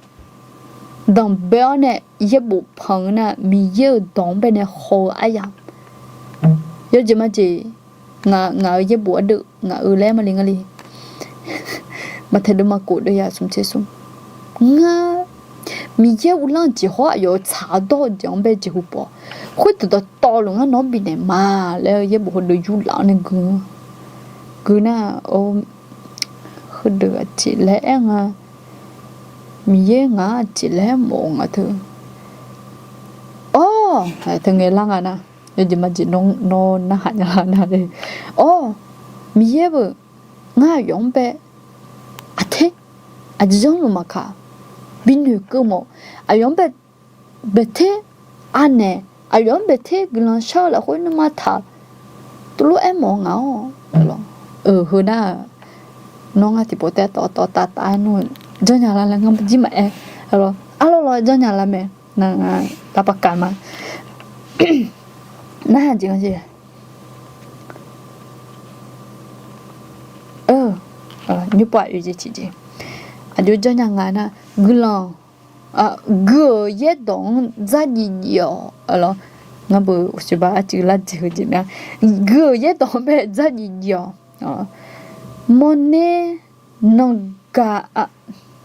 Danqbae-awr nae yaerbof pan-eu nar, Miqyaer-euq dawq-anr bae nae haw-eu aryamq, yawjeq majeq, ngaq, ngaq-euq yaerbof ardeuv ngaq-euq laer maqle ngar le. Maqtaeq deuv maqkhof deuv ya smq tser smr. Ngar, Miqyaer uvlanr jeq hawr aqyawf-euq tsaq-awr dawr-eu jeq-anr bae jeqhu pov-awq. Khoerdeuq dawqtawvluf ngar nawq-anr bifnaeq ma laer-eu yaerbof heudeuq yurlaf-awr nae gui-anr, gui nar, heudeuq aqjeq laer aer nga, Miqyaer ngaq-anr aqjeq laer mawf-eu nga teu. Awr, teu ngae lar nga nar, yawjeq majeq nawr narhaq nya nar le. Awr, Miqyaer beu, ngar aqyawf-anr bae aqter, aqjeq zanrluf maqkaq, binoeqkeuv mawf, aqyawf-anr bae baeqter anaeq, aqyawf-anr baeqter guiqlanq shar-eu lafkhoer nuima taq, tuvlof-aer mawf-eu ngaq-awr. Heu nar, nawr ngar tiqpov taef tawv tawv tav tav-aer nmr, janrnya lar laer ngar jir maqaer. Arlawr lawr janrnya lar mae. Nar nga, lavpaqkaq ma. Nar jeq nga jeq. Nymrpov-aq oeq jeq tiqjeq, aqjox janrnya nga nar, guiqlanq, gui-euq yaerdawq-anr dzardziv dziv-awq. Ngar beu uqsiqba arcuiv lar jeq heu jeq ma. Gui-euq yaerdawq-anr bae dzardziv dziv-awq. Mawrner, nangaq,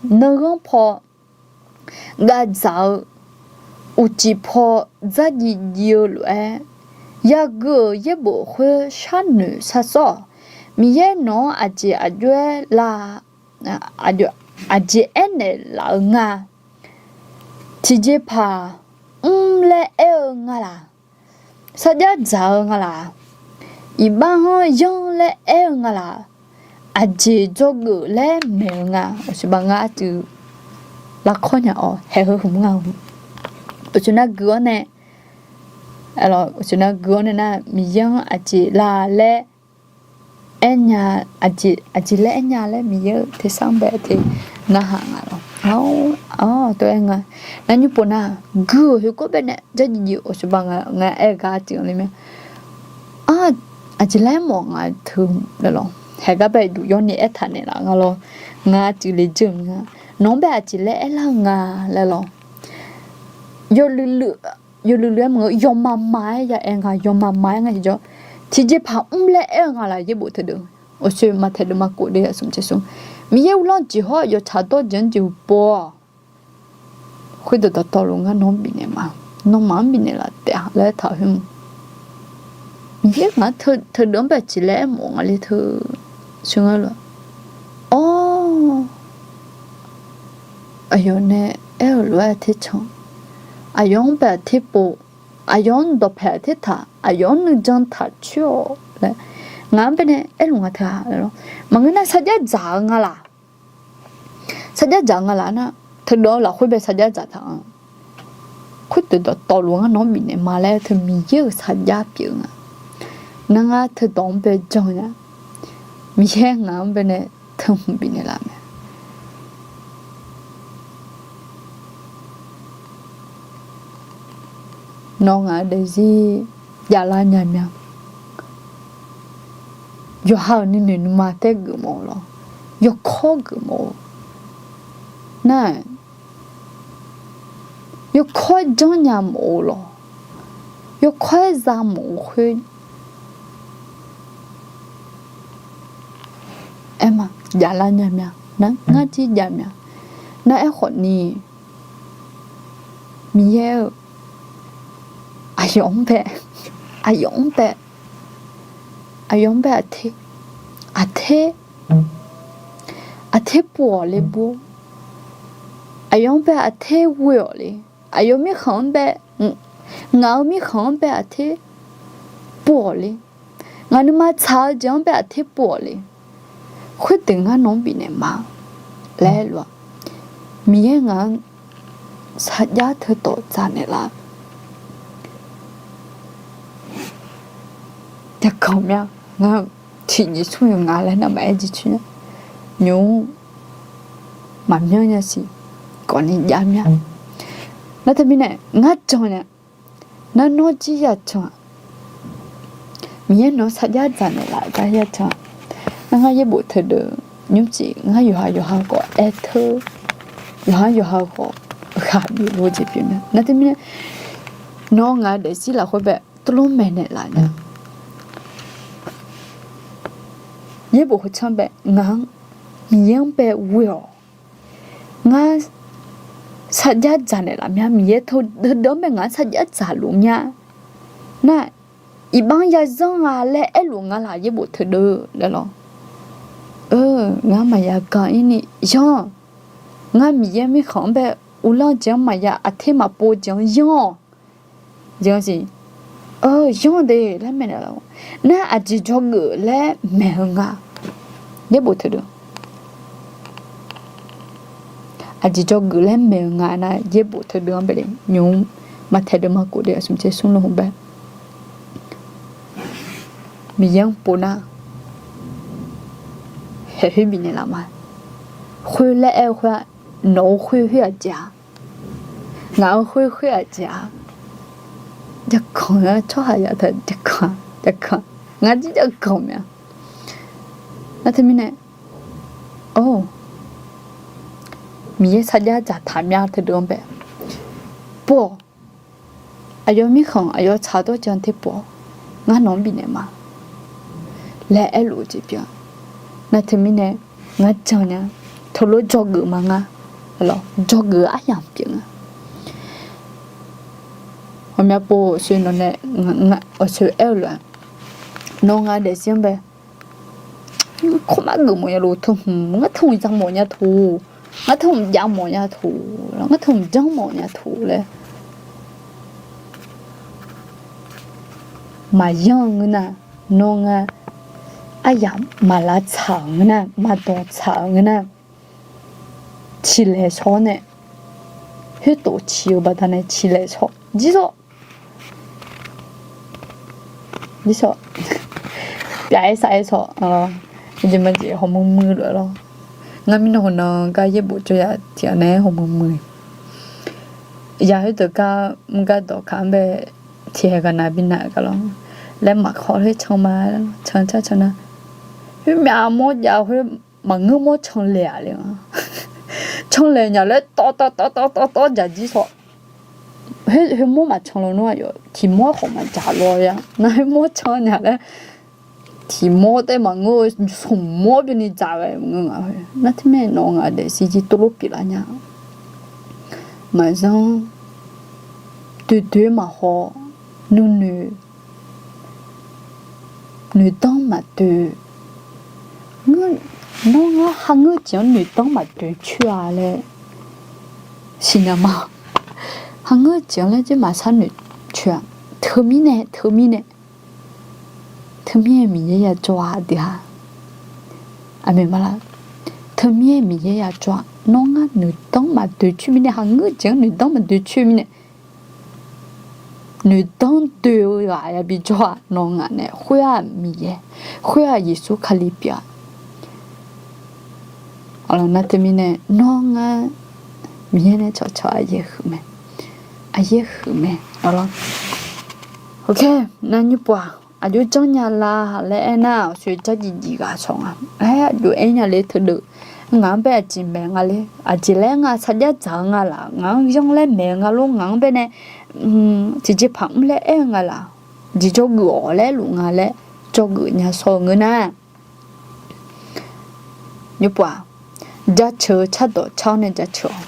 nanghanr paw gavdzaq-eu, uqcif paw dzardziv dziv-eu lof-aer, yagui-euq yaerbof khoer sharnoeq sharsawr-awq. Miqyaer nawq-anr aqjeq aqjox-aer la, aqjeq aernaeq laf-eu nga. Tiqjeqpaq mr laer aer-eu nga laq? Sarjax dzaq-eu nga laq? Iqbax-anr yanr laer aer-eu nga laq? Aqjeq dzawgeuf laer maeq-eu nga. Uqsiqba ngar arcuiv larkawr nya-awr haeq heu hmq nga. Uqcif nar gui-awr nae, uqcif nar gui-awr nae nar, Miqyaer-anr aqjeq la laer aernya, aqjeq laer aernya laer Miqyaer-euq tersar-anr bae te narhaq nga lawr. Tov-aer nga. Nar nymrpov nar, gui-euq heukawr bae nae dzardziv dziv-eu uqsiqba nga, ngar aer-eu gar arcuiv le mae. Aqjeq laer mawf nga teu laer lawr. Haeq gar bae duq yawr ni aertaq naeqlaf nga lawr. Ngar arcuiv le dzeur-eu nga. Nawq-anr bae aqjeq laer aerlar-eu nga laer lawr. Yawluiv luiv, yawluiv luiv-aer maqngeur, yawmama-aer ya aer nga, yawmama-aer nga tiqjawr. Tiqjeqpaq mr laer aer-eu nga laq yaerbof teudeuq. Uqshoe maqtaeq deuq maqkhof deuq yasmq tsersmr. Miqyaer uvlanr jeq hawr yawtsaq dawr jeq-anr jeqhu pov-awq. Khoerdeuq dawqtawvluf ngar nawq-anr bifnaeq ma. Nawmaf-anr bifnaeq laf taef-a laer taq-eu khoer mq. Miqyaer ngaq-anr teudeuv-anr bae aqjeq laer aermawf nga le teu. Sheuq nga lof-a. Or, aqyawf nae aer-euq lof-aer aqter can, aqyawf-anr bae aqter pov, aqyawf-anr dawqpaeq aqter taq, aqyawf-anr nuijan taq coer-awq laer ngaq-anr bae nae aerluf nga teu-a. Maqngeur nar sarjax dzaq-eu nga laq. Sarjax dzaq nga laf nar, teudeuv-anr lafkhoer bae sarjax dzaq taq-a. Khoerdeuq dawqtawvluf ngar nawq-anr bifnaeq ma laer teu Miqyaer-euq sarjax pyeuf-eu nga. Nar ngar teudawq-anr bae jan nya. Miqyaer ngaq-anr bae nae teu hmq bifnaeq laf mae. Nawr ngaq-euq daefzir javlar nya mya. Yawqha-euq nuinoeq nuima taer geufmawf-eu lawr. Yawkawr geufmawf-eu nar, yawkawr-aer janrnya mawf-eu lawr. Yawkawr-aer za mawf-eu khoer aer ma, javlar nya mya. Nar ngar jir jav mya. Nar aerkhawf ni, Miqyaer-eu aqyawf-anr bae, aqyawf-anr bae, aqyawf-anr bae aqter, aqter, aqter pov-awq le bur. Aqyawf-anr bae aqter ghoe-awq le. Aqyawf mirkhanq-anr bae, ngaq-euq mirkhanq-anr bae aqter pov-awq le. Ngaq nuima tsaq-eu jeq-anr bae aqter pov-awq le. Khoerdeuq ngar nawq-anr bifnaeq ma laer aer-eu lof-a. Miqyaer ngaq-anr sarjax teudawq dzaq naeqlaf. Jav kanq mya. Ngar tiqnyiq smr yawqnga laer navmaqaer jircoer nya. Nymq-mr maqmyanr nya siq, kawfni jav mya. Nar teumirnae ngar jan nya. Nar nawr jir ya can-aq, Miqyaer nawq-anr sarjax dzaq naeqlaf gar ya can-aq, nar ngar yaerbof teudeuq nymrcif ngar yawqha yawqha khawf aer teur, yawqha yawqha khawf ghaq bif lor jeq pyeuf mya. Nar teumirnae nawr ngaq-euq daefzir lafkhoer bae tuvlof maeqnaeq laf nya. Yaerbof khoertsanr bae ngaq-anr Miqyaer-anr bae ghoe-awq. Ngar sarjax dzaq naeqlaf mya. Miqyaer teudeuq-anr bae ngaq-anr sarjax dzaqluf mya. Nar iqbax-anr yazanr nga laer aerluf nga laq yaerbof teudeuq laer lawr. Ngar maqya gan-ir ni yanr. Ngar Miqyaer mirkhanq-anr bae uvlanr jeq-anr maqya aqter maqpov jeq-anr yanr-awq. Jeq-anr siq, yanr de laer maeqnaeq laf-awr, nar aqjeq dzawgeuf laer maeq-eu nga. Yaerbof teudeuq aqjeq dzawgeuf laer maeq-eu nga nar, yaerbof teudeuq-anr bae le nymq-mr maqtaeq deuq maqkhof deuq aqsmq tser smr lor hmq bae Miqyaer-anr pov nar, haeq khoer bifnaeq laf ma. Khoer laer aer-eu khoer-aq, nawq-eu khoer khoer aqjeq-a, ngaq-eu khoer khoer aqjeq-a. Jav kanq-a, tsawrhaq ya ta jav kanq, jav kanq, ngar jir jav kanq mya. Nar teumirnae, or, Miqyaer sarjax dzaqtaq mya teudeuq-anr bae pov-awq. Aqyawf mirkhanq aqyawf tsaq dawr jan ter pov-awq. Ngar nawq-anr bifnaeq ma laer aerluf-eu jeq pyeuf-a. Nar teumirnae ngar jan nya. Teulof dzawgeuf ma ngar, dzawgeuf aryamq pyeuf nga. Ghawqmya pov-eu awqsoe nawq nae, awqsoe aer-eu lof-aer, nawr ngar daefzir-anr bae kawrmar geufmawf nya lof, teu hmq ngar teu hmq yamawf nya toq, ngar teu hmq javmawf nya toq, ngar teu hmq janrmawf nya toq laer maqyanr-eu ngeur nar, nawr ngar aryamq maq lavtsaq-euq ngeur nar, maq dawqtsaq-euq ngeur nar, ciqlaeq shawr-awr nae, khoertof ciq-eu baqdanae ciqlaeq shawr jir sawr. Jir sawr. Pyaf-aer sar-aer sawr. Jeq maqjeq hawmuiq muiq lof-aer lawr. Ngar mirnan hawnan gar yaerbof jawr ya tiq ghaq nae-aer hawmuiq muiq. Ya khoerdeuq gar mr gar dawqkaq-anr bae tiq haeq ghaq nav bi nav-euq gar lawr. Laer maqkawv khoer can ma, can car can nar, khoermyav mawr jav khoer maqngeur mawr canlaeq-aq le-a. Canlaeq nya laer tawv tawv tawv tawv tawv tawv dzaq jir sawr. Khoermawr maqcan lawnmr aqyawf tiq mawr khawf maqdzaq law-a. Nar khoermawr can nya laer tiq mawr taef maqngeur-eu smq mawr byanni dzaq ghae maqngeur nga. Nar teumirnae nawq ngaq daefzir jir tov lof pyeuflar nya. Maqzanr, doedoer maqhaw, nuinoeq, noeqdanr maqdoe. Nawr ngar kharngeur jeq-anr noeqdanr maqdoe coer-a laer siqnya ma. Kharngeur jeq-anr laer jir maqshar noeq coer-a. Teumirnae, teumirnae, teumirnae Miqyaer ya jawr-a deuq-a. Aqmeq ma la. Teumirnae Miqyaer ya jawr-a. Nawr ngar noeqdanr maqdoe coer mirnae, kharngeur jeq-anr noeqdanr maqdoe coer mirnae, noeqdanr doe-eu ghaq yabi jawr-a. Nawr ngaq nae khoer-aq Miqyaer, khoer-aq Yeqsur Kali pyeuf-a. Nar teumirnae nawr ngar Miqyaer nae cawqcawq aqyaer huiq mae. Aqyaer huiq mae. Nar nymrpov-aq, aqjox janrnya la laer aernar, aqsur jar jif jif ghaq shawq nga. Aer, aqjox aernya le teudeuq. Ngaq-anr bae aqjeq maeq nga le. Aqjeq laer nga sarjax dzaq-eu nga laq. Ngaq-anr yanr laer maeq-eu nga lor. Ngaq-anr bae nae tiqjeqpaq mr laer aer-eu nga laq. Jeq jawrgeuf-awq laer luf nga laer jawrgeuf nya shawr-eu ngeur nar, nymrpov-aq, jaceuq-eu cardawq car-awr nae jaceuq-awq.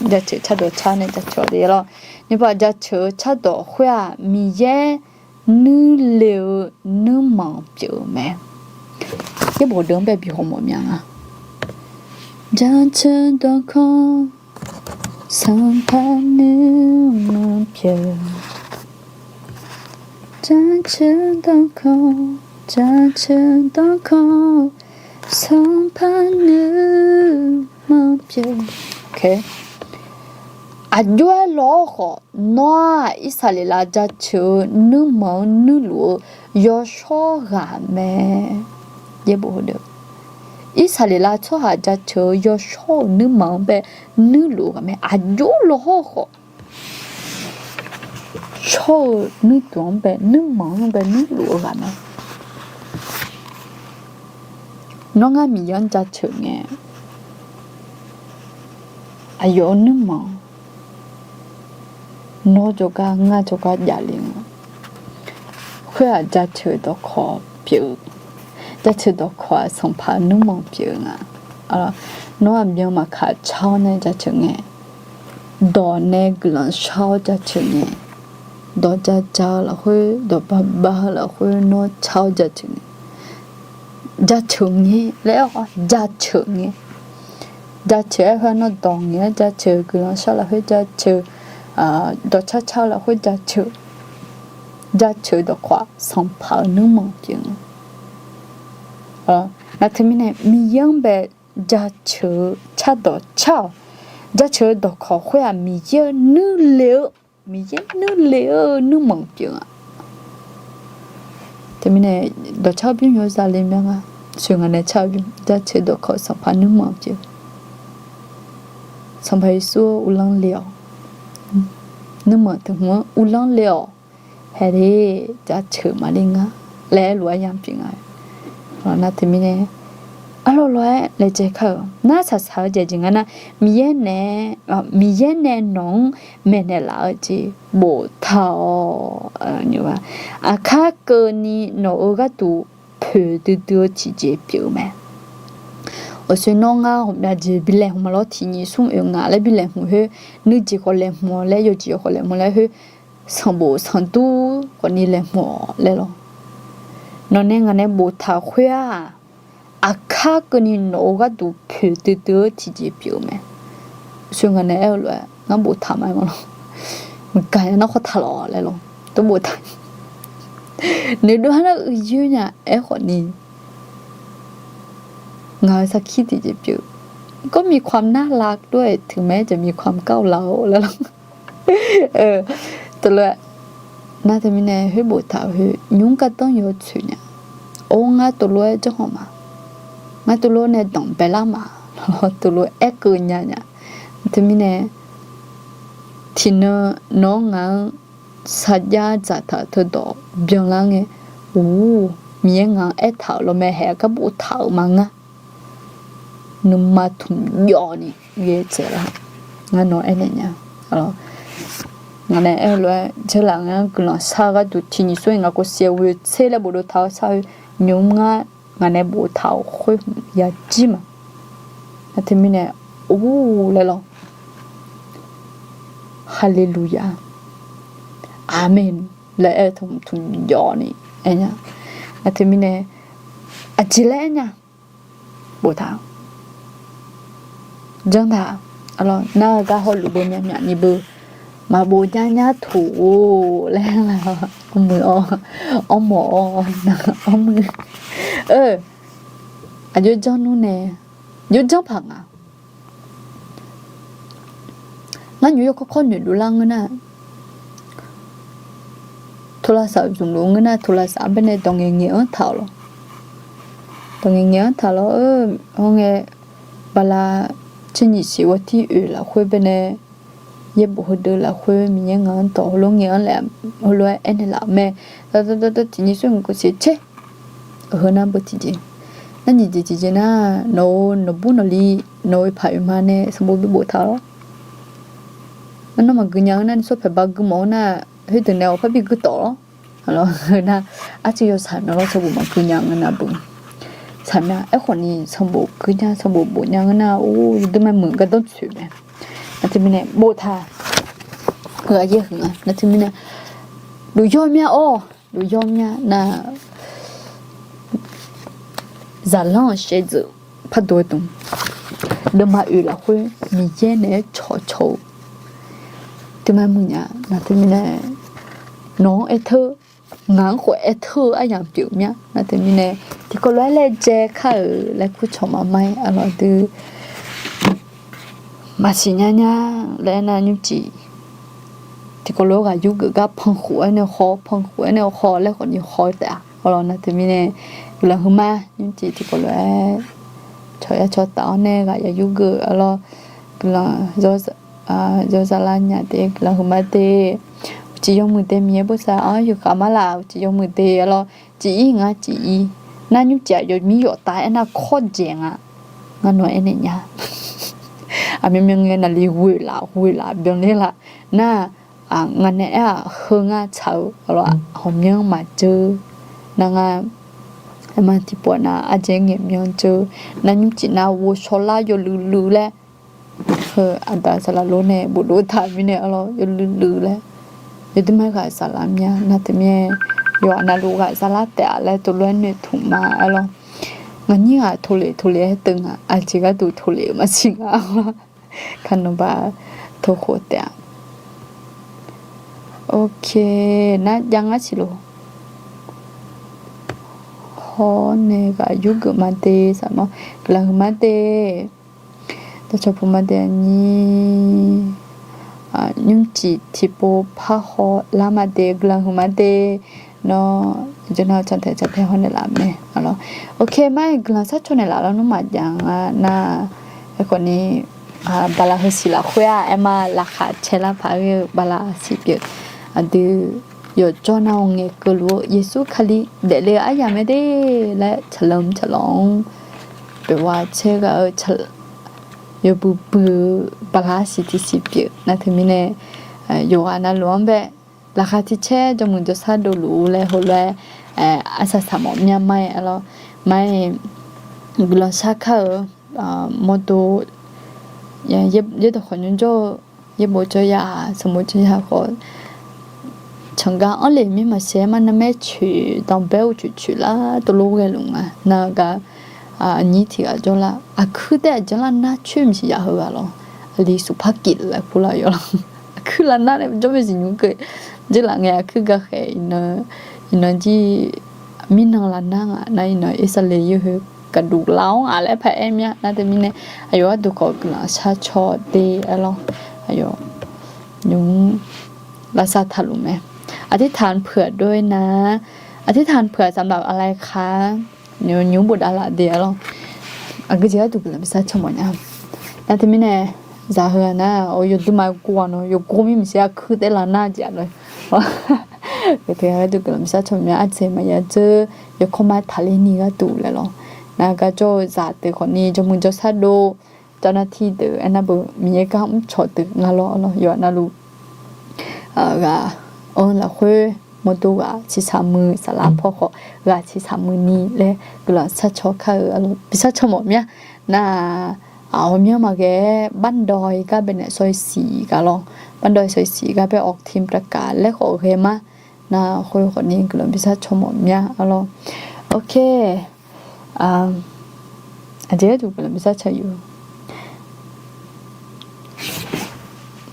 Jaceuq cardawq car-awr nae jaceuq-awq de lawr. Nymrpov-aq, jaceuq-eu cardawq khoer-aq Miqyaer nuirle-eu nuirmanq pyeuf-eu mae. Yaerbof deuq-anr bae bi hawmawf mya nga. Jaceuq dawqkawq, Sanqpaq nuirmanq pyeuf. Jaceuq dawqkawq, jaceuq dawqkawq, Sanqpaq nuirmanq pyeuf. Aqjox-aer lawr-awr khawf, nawr-aq Irsaqleqlav jaceuq-eu nuirmanq-anr nuirluf-eu yawshawr ghaq mae. Irsaqleqlav tsawrhaq jaceuq-eu yawshawr-euq nuirmanq-anr bae nuirluf-eu ghaq mae. Aqjox lawr-awr khawf, shawr-eu nuirduq-anr bae nuirmanq-anr bae nuirluf-eu ghaq mae. Nawr ngar Miqyaer-anr jaceuq ngae, aqyawf-euq nuirmanq nawr jawrgar ngar jawrgar javle nga. Khoer-aq jaceuq dawqkawq pyeuf-eu, jaceuq dawqkawq-aq Sanqpaq-euq nuirmanq pyeuf-eu nga. Nawr aqmyan maqkaq car-awr nae jaceuq ngae, dawq nae guiqlanq shar-awr jaceuq ngae, dawq jaja-eu lafkhoer, dawq baba-eu lafkhoer nawr car-awr jaceuq ngae, jaceuq ngae laer aer-awr jaceuq ngae, jaceuq-aer khoer-aq nawr dawq ngae-aer jaceuq, guiqlanq shar lafkhoer jaceuq, dawq car car-eu lafkhoer jaceuq, jaceuq dawqkawq-aq Sanqpaq-euq nuirmanq pyeuf-eu nga. Nar teumirnae Miqyaer-anr bae jaceuq-eu cardawq car-awq. Jaceuq-eu dawqkawq khoer-aq Miqyaer nuirle-eu, Miqyaer nuirle-eu nuirmanq pyeuf-a. Teumirnae dawqcar bymr yawzaq le mya nga. Soeq ngaq nae car bymr jaceuq dawqkawq Sanqpaq nuirmanq pyeuf. Sanqpaq Yeqsur uvlanr le-awq. Nuirmanq teuhmq-anr uvlanr le-awq. Haeq le, jaceuq maqle ngar laer aerlof-aer ya pyeuf nga. Nar teumirnae arlawr lof-aer laejae kar-euq nar, saqsaq-eu jeq jeq nga nar, Miqyaer nae, Miqyaer nae nawq-anr maeqnaeq laf-eu jeq boftaq-awq. Aqkar keuvni nawq-euq gharduq poeq duidui-eu tiqjeq pyeuf-eu mae. Awqshoe nawr ngar ghawqmya jeq bi laeqhmq ma lawr, tiq nyiq smr oeq ngaq laer bi laeqhmq khoer, nuijeq khawf laeqhmq-awq laer, yawjeq yawf khawf laeqhmq laer khoer, sanqbof sanqdur khawfni laeqhmq-awq laer lawr. Nawq nae ngaq nae boftaq khoer-aq, aqkar keuvni nawq-euq gharduq poeq duidui-eu tiqjeq pyeuf-eu mae. Awqshoe ngaq nae aer-eu lof-aer ngar boftaq ma-aer ma lawr. Maqgaq nya nar khawf taq lawq laer lawr. Tov boftaq. Noeqdov-aer nar uiyoer nya-aer khawfni, ngaq-euq sarkir tiqjeq pyeuf. ก็มีความน่ารักด้วย ถึงแม้จะมีความก้าวร้าว laer lawr. Tov lof-aer nar teumirnae khoer boftaq-eu khoer nymr gardanr yawtsoeq nya. Or ngar tov lof-aer janrhawq ma. Ngar tov lof-aer nae danqbae lar ma. Tov lof-aer aerkeuv nya nya. Teumirnae tiqnan nawr ngaq-anr sarjax dzaqtaq teudawq byanlar ngae, or, Miqyaer ngaq-anr aertaq-euq lawr mae, haeq-aer gar boftaq-euq ma ngar. Nuima tmq jawv ni yaer dzaeq lar. Ngar nawq-anr aernaeq nya. Ngaq nae aer-eu lof-aer, dzeurlaf ngae-anr guiqlanq shar-eu gharduq tiq nyiq smr-iq ngaq khawf siq-aer ghoe tser laer bofdov taq-eu shar-eu, nymr ngar ngaq nae boftaq-euq khoer hmq yajir ma. Nar teumirnae, or laer lawr. Haleluya. Aqmeq laer aer-eu tmq tmq jawv ni aer nya. Nar teumirnae aqjeq laer aernya, boftaq, janr taq. Aqlawq nar-eu gar hawluf beu myavmyavni beu maqbof nyar nyar toq-or laer, armuiq-awr, armawf-awr, armuiq, aqjox janr nmr nae, aqjox janr paq nga. Ngar nymq yawkawr kawr noeqdov lar ngeur nar, โทรศัพท์ zmqluf ngeur nar, โทรศัพท์ arbae nae dawq ngaeqngaeq-anr taq-awq lawr. Dawq ngaeqngaeq-anr taq lawr-eu, hawr ngae, bala, tser nyiq siq ghawrtir oeq lafkhoer bae nae, yaerbof heudeuv lafkhoer Miqyaer ngaq-anr dawq heulof ngae-anr laef, heulof-aer aernaeq laf-euq mae. Dawrdawr tiqnyir sar ngaq kov siq tser, heu nar beu tiqjeq, nar nyiq jeq tiqjeq nar, nawq-euq nawqbur nawqli, nawq-euq paq oeq ma nae sanqbof bi boftaq lawr. Nar nawr maqgui nya-eu nar, ni sawr paeq ba gui mawf-eu nar, khoerdeuq nae awq par bi gui tawf lawr. Aqlawq heu nar, arcuiv yawshaq mya lawr, sanqbof maqgui nya ngeur nar beu. Shaqmya aerkhawf ni sanqbof gui nya, sanqbof bof nya ngeur nar, or, yawdui ma muiq gardanr tsoeq mae. Nar teumirnae boftaq, heu-aq yaer huiq nga. Nar teumirnae luf yawr mya-awr, luf yawr mya nar, zaqlanr-euq shaevdzeuf pardov-eu dmq, deuvma oeq lafkhoer Miqyaer naeq-aer cawqcawq-eu, teuma muiq nya. Nar teumirnae nawq-anr aerteur, ngaq-anr khawf aerteur-eu aryamq pyeuf mya. Nar teumirnae tiqkawv lof-aer laejae kar-euq laer kur cawq maqma-aer, aqlawq dui maqsiq nya nya laer aernar nymrcif, tiqkawv lof-aer ghaq yurgeuf gar panqkhof-aer nae haw, panqkhof-aer nae haw laer khawf ni haw taef-a. Aqlawq nar teumirnae guiqlanq huiqma nymrcif tiqkawv lof-aer cawq yar cawq taf-awr nae ghaq ya yurgeuf, aqlawq guiqlanq zawr zala nya de, guiqlanq huiqma de. Uqcif yawmuiq de Miqyaer bosav-anr yawkhav mar laf, uqcif yawmuiq de, aqlawq cif-ir nga cif-ir. Nar nymrcif aqyawf mir yawf tav aernar kawr dzaeq nga. Ngar nawq aernaeq nya. Aqmyanmyan ngae naqli ghoeq laf ghoeq laf byanler laf nar, ngaq nae aer-aq heu ngar tsaq-eu, aqlawq ghawqmyanr maqdzeur. Nar ngar aerma tiqpov nar ardzaeq ngaeq myanr dzeur. Nar nymrcif nar ghovshaw lar yawluiv luiv laer, heu aqda saqlaq lor nae bofdov taq mirnae, aqlawq yawluiv luiv laer, yawdui ma ghaq saflar mya. Nar teumirnae yawqha navluf ghaq saflar taef-a laer tov lof-aer noeqtmq ma, aqlawq. Ngaq nyir ghaq tov lef tov lef-aer teu nga, aqjeq gharduq tov lef-eu maqsiq nga. Kar nawq baq tov khof taef-a. Ok, nar jav ngar siq lof. Hawr nae ghaq yurgeuf ma de, saqmawr guiqlanq huiqma de. Dawqcawq puq ma de aqnyir, nymrcif tiqpov parhaw lar ma de, guiqlanq huiqma de. Nawr jawrnar cantae cantae hawr naeqlaf mae, aqlawq. Ok, mar-aer guiqlanq sharcaw naeqlaf lawr nmr maqjav nga nar, aerkhawf ni bala heusiq lafkhoer-aq aerma laqkhaq caelar paq-aer ghae-eu bala siq pyeuf. Aqdui yawqjawr nar-awq ngaeqkeuv luf-eu Yeqsur Kali daefle-eu aryamq mae de laer tsaqlanq tsaqlanq-anr boeqwa caer ghaq-eu yawbui bui-eu bala siq tiq siq pyeuf. Nar teumirnae yawqghaq navluf-anr bae laqkhaq tiq caer jawrmuiq jawrshar dovluf-ur laer heulof-aer arsaq saq mawf mya ma-aer, aqlawq, ma-aer guiqlanq shar kar-eu mawrdo yaerdawq khawf nymr jawr-eu yaerbof jawr ya-aq, sanqbof jawr ya khawf, canqgar anr le mir maqsaer mar narmaer coeq danqbaer uqcoeq coeq lar tov lof ghaeluf nga. Nar-eu gar aqnyir tiq ghaq jawrlar, aqkuir taef-aer janrlar nar coer maqsiq yaf heu ghaq lawr. Aqli suqpar kif laer kur lar yawf lawr. Aqkuir lar nar nae jawr mae siq nymr keuv. Jir laf ngae aqkuir gar khaeq iqnan jir mirnan lar nar ngaq nar iqnan irsaqleq yawr heu gaqduq lar-awr ngaq laer paq-aer mya. Nar teumirnae aqyawf gharduq khawf guiqlanq sharcaw de-aer lawr. Aqyawf nymr lavsav taqluf mae. อธิษฐานเผื่อด้วยนะ อธิษฐานเผื่อสำหรับอะไรคะ nymr bofdav laf de-aer lawr. Aqgeu jeq gharduq guiqlanq bi sharcaw mawf nya. Nar teumirnae zaq heu-aq nar-aq, yawduq ma yawgor-a nawr yawgor mir maqsiq aqkuir taef-aer lar nar jeq-a lawr. Teu gharduq guiqlanq bi sharcaw mawf mya. Ardzaeq maqya dzeur yawkawr ma taqler ni gharduq laer lawr. Nar gar jawr-eu zaq deuq khawf ni jawrmuiq jawrshar dov เจ้าหน้าที่ deuq aernar beu Miqyaer gar mrcawq deuq nga lawr, aqlawq yawqha navluf ghaq-anr lafkhoer mawrdo ghaq ciqsaq muiq, saflar paw khawf ghaq ciqsaq muiq ni laer guiqlanq sharcaw kar-eu, aqlawq bi sharcaw mawf mya. Nar-aq, ghawqmyanr maqghae-aer บ้านดอย gar bae nae ซอยสี่ gar lawr, บ้านดอย ซอยสี่ gar bae ออกทีมประกาศ laer khawf ghae ma. Nar khoer khawf ni guiqlanq bi sharcaw mawf mya, aqlawq. Ok. Aqjeq gharduq guiqlanq bishar caw yuf.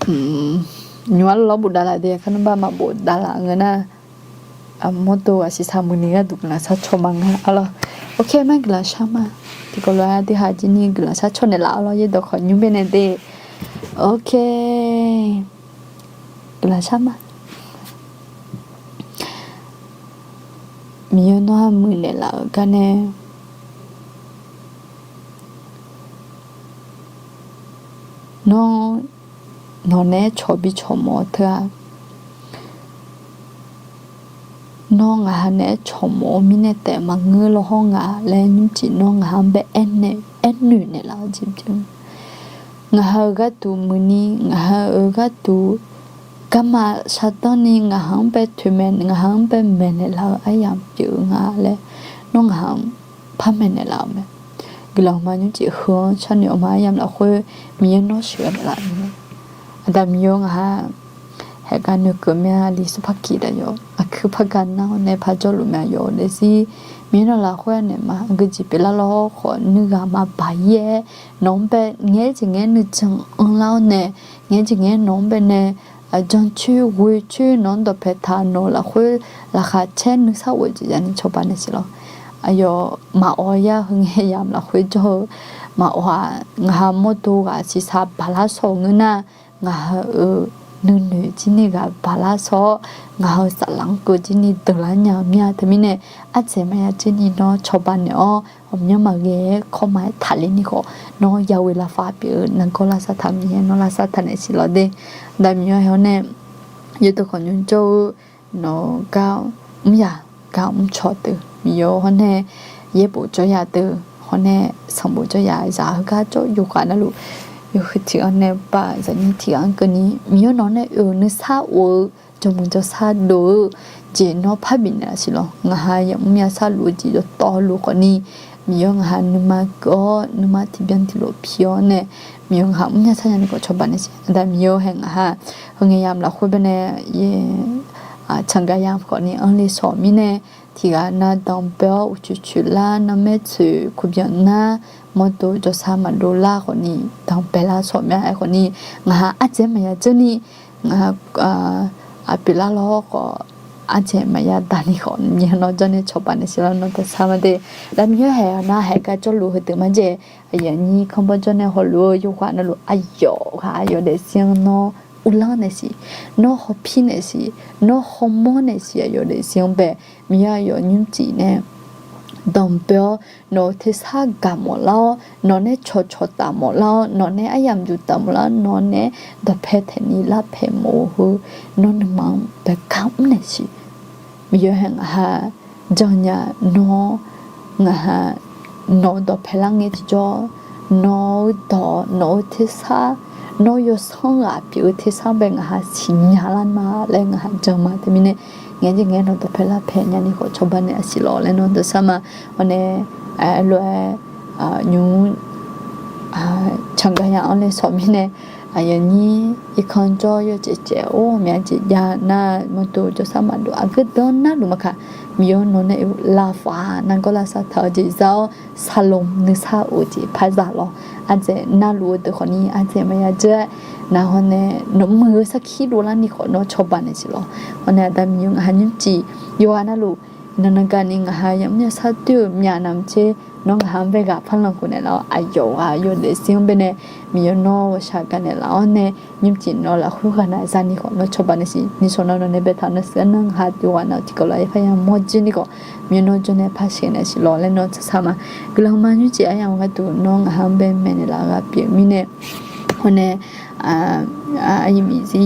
Nymq-mr lawr bof davlaf de, kar nmr bar maqbof davlaf ngeur nar, mawrdo ghaq siqsaq muiqni gharduq guiqlanq shar caw ma nga arlawr. Ok, mar guiqlanq shar ma. Tiqkawv lof-aer aqdui haq jir ni guiqlanq shar caw naeqlaf arlawr, yaerdawq khawf nymr baenae de. Ok. Guiqlanq shar ma. Miqyaer nawr-anr muiqnaeq laf-euq gar nae, nawr, nawq nae-aer cawq bi cawq mawf-eu teu-aq, nawr ngaq ha nae-aer cawq mawf-eu mirnae taef maqngeur law hawr nga laer nymrcif nawr ngaq ha-anr bae aernaeq, aernoeq naeqlaf-eu jeq pyeuf. Ngaq ha-euq gharduq muiqni, ngaq ha-euq gharduq garma shardanr ni ngaq ha-anr bae toeqmaeq, ngaq ha-anr bae maeqnaeq laf-eu aryamq pyeuf-eu nga laer nawr ngaq ha-anr par maeqnaeq laf-euq mae. Guiqlanq ma nymrcif heu-anr sharnoeq-awr ma. Aryamq lafkhoer Miqyaer nawr sheuqghae naeqlaf-euq mae. Aqda Miqyaer-or, ngaq ha haeqgar noeqkeuv mya li smrpar kiq daqyawf aqkuir par ga nar-awr nae par jawrluf mya yawf daefzir. Miqyaer nawq lafkhoer-a naeq ma, aqgeujeq pyeuflar lawr khawf nuighaq maqbaq-ir-aer nawq-anr bae ngaeq-aer jeq ngaeq-aer nuijan anrlar-awr nae, ngaeq-aer jeq ngaeq-aer nawq-anr bae nae jancoer ghoecoer nawq-anr dawqpae taq, nawq-eu lafkhoer laqkhaq caer nuisar of-eu jeq zani cawba naeq siq lawr. Aqyawf maqawq-a, heu ngae yamq lafkhoer jawr-eu maqawq-aq, ngaq ha mawrdo ghaq siqsaq baqlar shawr-eu ngeur nar, ngaq ha-euq nuinoeq jir ni ghaq baqlar shawr-awr, ngaq ha-euq saflar-anr keuv jir ni deuqlar nya-eu mir-a. Teumirnae ardzaeq maqya jir ni nawr cawba naeq-awr, ghawqmyanr maqghae-aer kawrma-aer taqler ni khawf, nawr yawe lafpaf pyeuf-eu nargawr lavsav taq Miqyaer nawr lavsav taq naeq siq lawr de. Aqda Miqyaer hae-awr nae, yaerdawq khawf nymr jawr-eu nawq-eu gar mr yaq gar mr cawq deuq Miqyaer hawr nae, yaerbof jawryaq deuq hawr nae, sanqbof jawryaq zaq heugar jawr yawqghaq navluf, yawhuiq tiq ghaq nae baq zaqnyir tiq ghaq-anr keuvni Miqyaer nawq nae oe-euq nuisar of-eu jawrmuiq jawrsar dov-eu jeq nawr parbif naeq laf siq lawr. Ngaq ha yamq mr mya sharluf-eu jeq dawqtawvluf khawfni, Miqyaer ngaq ha nuima keuv-awr nuima tiqbyan tiqlof pi-awr nae, Miqyaer ngaq ha mr mya sharnya ni khawf cawba naeq siq. Aqda Miqyaer hae ngaq ha heu ngae yamq lafkhoer baenae, canqgaq yamq khawfni anr le shawq mirnae, tiq ghaq nav danqbae-awr uqcoeq coeq lar, narmaer tsoeq kuqbyan nar, mawrdo jawrsar maqdov lar khawfni danqbae lar shawq mya-aer khawfni, ngaq ha ardzaeq maqya jeur ni, ngaq ha aqpyeuf lar lawr khawf, ardzaeq maqya daq ni khawf, Miqyaer nawr jawr nae cawba naeq siq lawr nawr dawqsar ma de. Aqda Miqyaer hae-awr nar haeq gar jawrluf heudeuq ma jaeq, aqyuif aqnyir kanrbawr jawr nae hawluf-eu yawqghaq navluf aqyawf ghaq aqyawf daefzir-anr nawr uvlanr naeq siq, nawr hawpir naeq siq, nawr hawmawr naeq siq, aqyawf daefzir-anr bae Miqyaer aqyawf nymrcif nae danqbae-awr, nawq-eu tersar gaq mawf lar-awr, nawq nae cawqcawq taf mawf lar-awr, nawq nae aryamq juq taf mawf lar-awr, nawq nae dawqpae taeqni larpaeq mawf-eu heu, nawr nuima-anr bae gar mr naeq siq. Miqyaer hae ngaq ha janrnya nawr, ngaq ha nawq-eu dawqpae lar ngae tiqjawr, nawq-eu dawq, nawq-eu tersar, nawr yawsanr ghaq pyeuf-eu tersar bae ngaq ha siqnya lar ma laer ngaq ha jan ma. Teumirnae ngaeq-aer jeq ngaeq-aer nawq dawqpae larpaeq nya ni khawf cawba naeq-a siq lawq laer nawr dawqsar ma. Hawr nae, lof-aer nymr canqgaq ya-anr le shawq mirnae, aqyuif aqnyir irkanr jawr yawcaef caef-or ghawqmya jeq jav nar, mawrdo jawrsar maqdov aqgeu danr narluf maqkaq, Miqyaer nawq nae oe lafaf nargawr lavsav taq-eu jeq za-awr, saqlaq nuisar of-eu jeq par za lawq. Ardzaeq narluf-eu deuq khawfni ardzaeq maqya dzeur-aer, nar hawr nae nawq muiq-eu sarkir dovlar ni khawf nawr cawba naeq siq lawq. Hawr nae Aqda Miqyaer ngaq ha nymrcif yawqghaq navluf, iqnan navgaq ni ngaq ha yamr yawsar doer-euq myaq navmaqtser, nawr ngaq ha-anr bae ghaq par lanq khof naeqlaf-awr, aqyawf ghaq aqyawf daefzir-anr bae nae Miqyaer nawr ghawqshaq gaq naeqlaf-awr nae, nymrcif nawq lafkhoer ghaq naq za ni khawf nawr cawba naeq siq. Nishawq nawr nawq nae baetaq-eu nuisiq arnan ngaq ha yawqghaq navluf tiqkawv laf-aer parya mawr jir ni khawf, Miqyaer nawr jawr nae par sheuq naeq siq lawq laer nawr tsarsar ma. Guiqlanq ma nymrcif aryamq gharduq nawr ngaq ha-anr bae maeqnaeq laf-eu ghaq pyeuf mirnae, hawr nae aqyuif miqzir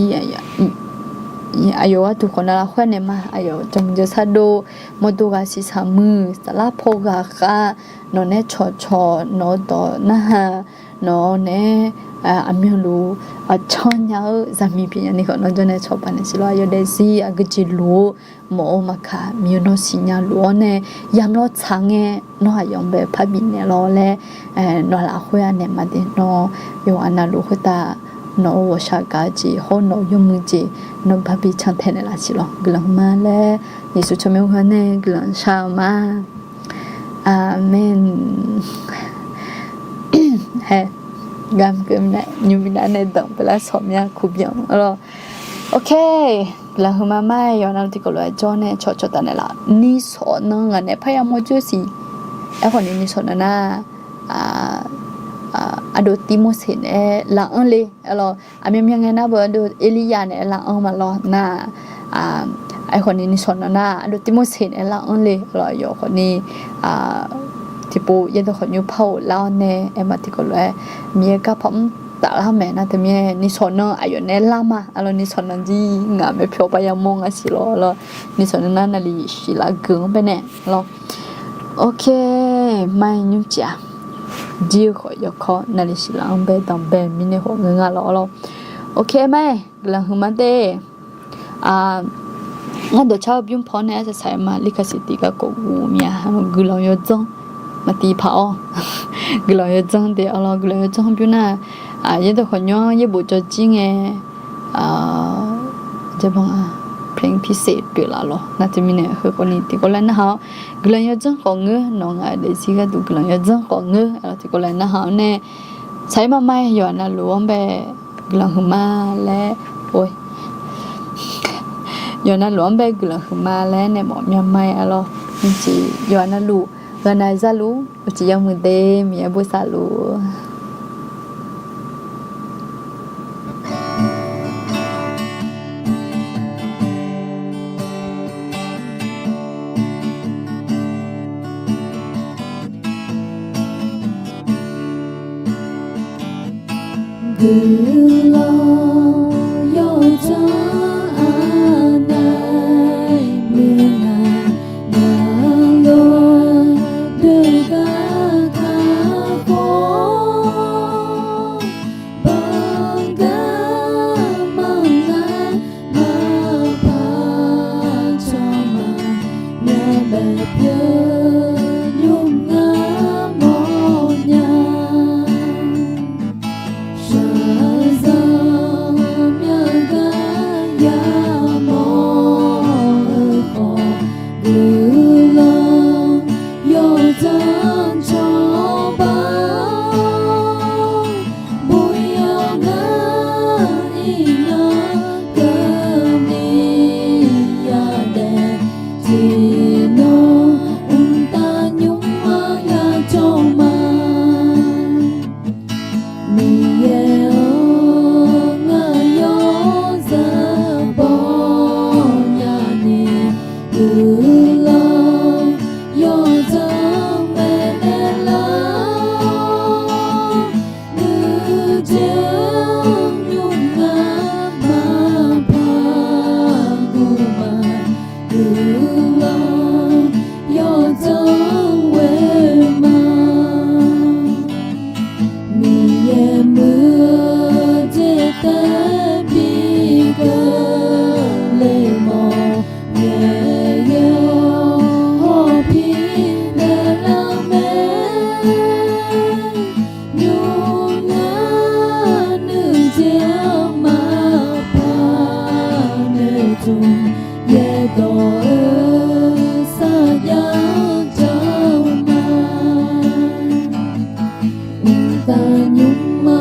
aqyawf gharduq khawf nav lafkhoer naeq ma. Aqyawf jawrmuiq jawrsar dov, mawrdo ghaq siqsaq muiq, saflar paw ghaq khav, nawq nae cawqcawq, nawq-eu dawq narhaq, nawq nae aqmyanluf canr nya-eu zaqmiq pyeuf nya ni khawf nawr jawr nae cawba naeq siq lawq. Aqyawf daefzir aqgeu jeq luf-eu mawf-eu maqkaq, Miqyaer nawr siqnya luf-awr nae yamq lawr tsaq ngae, nawr aqyawf-anr bae parbif naeq lawq laer nawq lafkhoer-a naeq ma de. Nawr yawqghaq navluf khoertav nawq-eu ghawqshaq gaq-eu jeq hawr nawq-eu yawmuiq jeq nawr barbi cantae naeqlaf siq lawq. Guiqlanq ma laer Yeqsur tsawrmyanr-anr nae guiqlanq shar-eu ma. Aqmeq. Hae, gamq keuv mirnae nymr mirnae nae danqbae lar sawq mya kubyan lawr. Ok, guiqlanq huiqma mar-aer yawqha navluf tiqkawv lof-aer jawr nae cawqcawq taf naeqlaf. Nishawq nan ngaq nae parya mawr jawr siq. Aerkhawf ni nishawq nan nar, ardov Tirmorseq naeq-aer lavanr le lawr. Aqmyanmyan ngae nar beu ardov Erliryav naeq-aer lavanr ma lawr nar, aerkhawf ni nishawq nan nar ardov Tirmorseq naeq-aer lavanr le lawr. Yawkhawf ni tiqpov yaerdawq khawf nymr par-euq lar-awr nae aerma tiqkawv lof-aer Miqyaer garpaq mr taflar maeq nar teumirnae nishawq nan aqyawf naeq-aer lar ma lawr. Nishawq nan jir ngaq maeq pyawr parya mawr nga siq lawr lawr. Nishawq nan nar navlif siqlaf gui-anr baenae lawr. Ok, mar-aer nymr cif-aq, jir-eu khawf yawkawr navlif siqlaf-anr bae danqbae mirnae khawf ngeur nga lawr lawr. Ok, mar-aer guiqlanq huiqma de. Ngar dawqcar-eu bymr paw nae arsaq saq-aer ma, ลิขสิทธิ์ tiq garkawv ghov mya. Guiqlanq yawdzanr maqtiv paq-awr, guiqlanq yawdzanr de-awr lawr. Guiqlanq yawdzanr bymr nar, yaerdawq khawf nymr-anr yaerbof jawr jir ngae, jaerbanq-a, plan piseq pyeuflaf lawr nar teumirnae heukhawf ni tiqkawv lof-aer narhaq-awr, guiqlanq yawdzanr khawf ngeur. Nawq ngaq-euq daefzir gharduq guiqlanq yawdzanr khawf ngeur. Tiqkawv lof-aer narhaq-awr nae, saqir mar mar-aer yawqha navluf-anr bae guiqlanq huiqma laer, yawqha navluf-anr bae guiqlanq huiqma laer nae mawf mya mar-aer lawr. Nyiq jeq yawqha navluf ghaqnav zaluf uqcif yawmuiq de Miqyaer bosav luf. Guiqlanq yawdzanr aqnae muiqnae navluf deuq gar kar khawf, baqda maqngae maqpar cawq ma, myavbaef pyeuf nymr ngar mawrnya. Shaqzanq myavgar yamawr-eu khawf, guiqlanq yawdzanr cawba. Buqyawq ngar iqnan keuvni yadaef tiqnan mqtav nymr-anr yajawr ma. Miqyaer-anr ngar yawzeu bawnya ni, guiqlanq yawdzanr maeqnaeq lar, nuijeq-anr nymr ngar maqpar guq ma, guiqlanq yawdzanr ghoe ma. Miqyaer muiq-eu jeq taef bi keuvle mawf, Miqyaer-awr hawpir naeqlar mae. Nymr ngar nuijeq-anr maqpar noeqtmq, yaerdawq-eu sarjax-anr janr ma. Mqtav nymr ma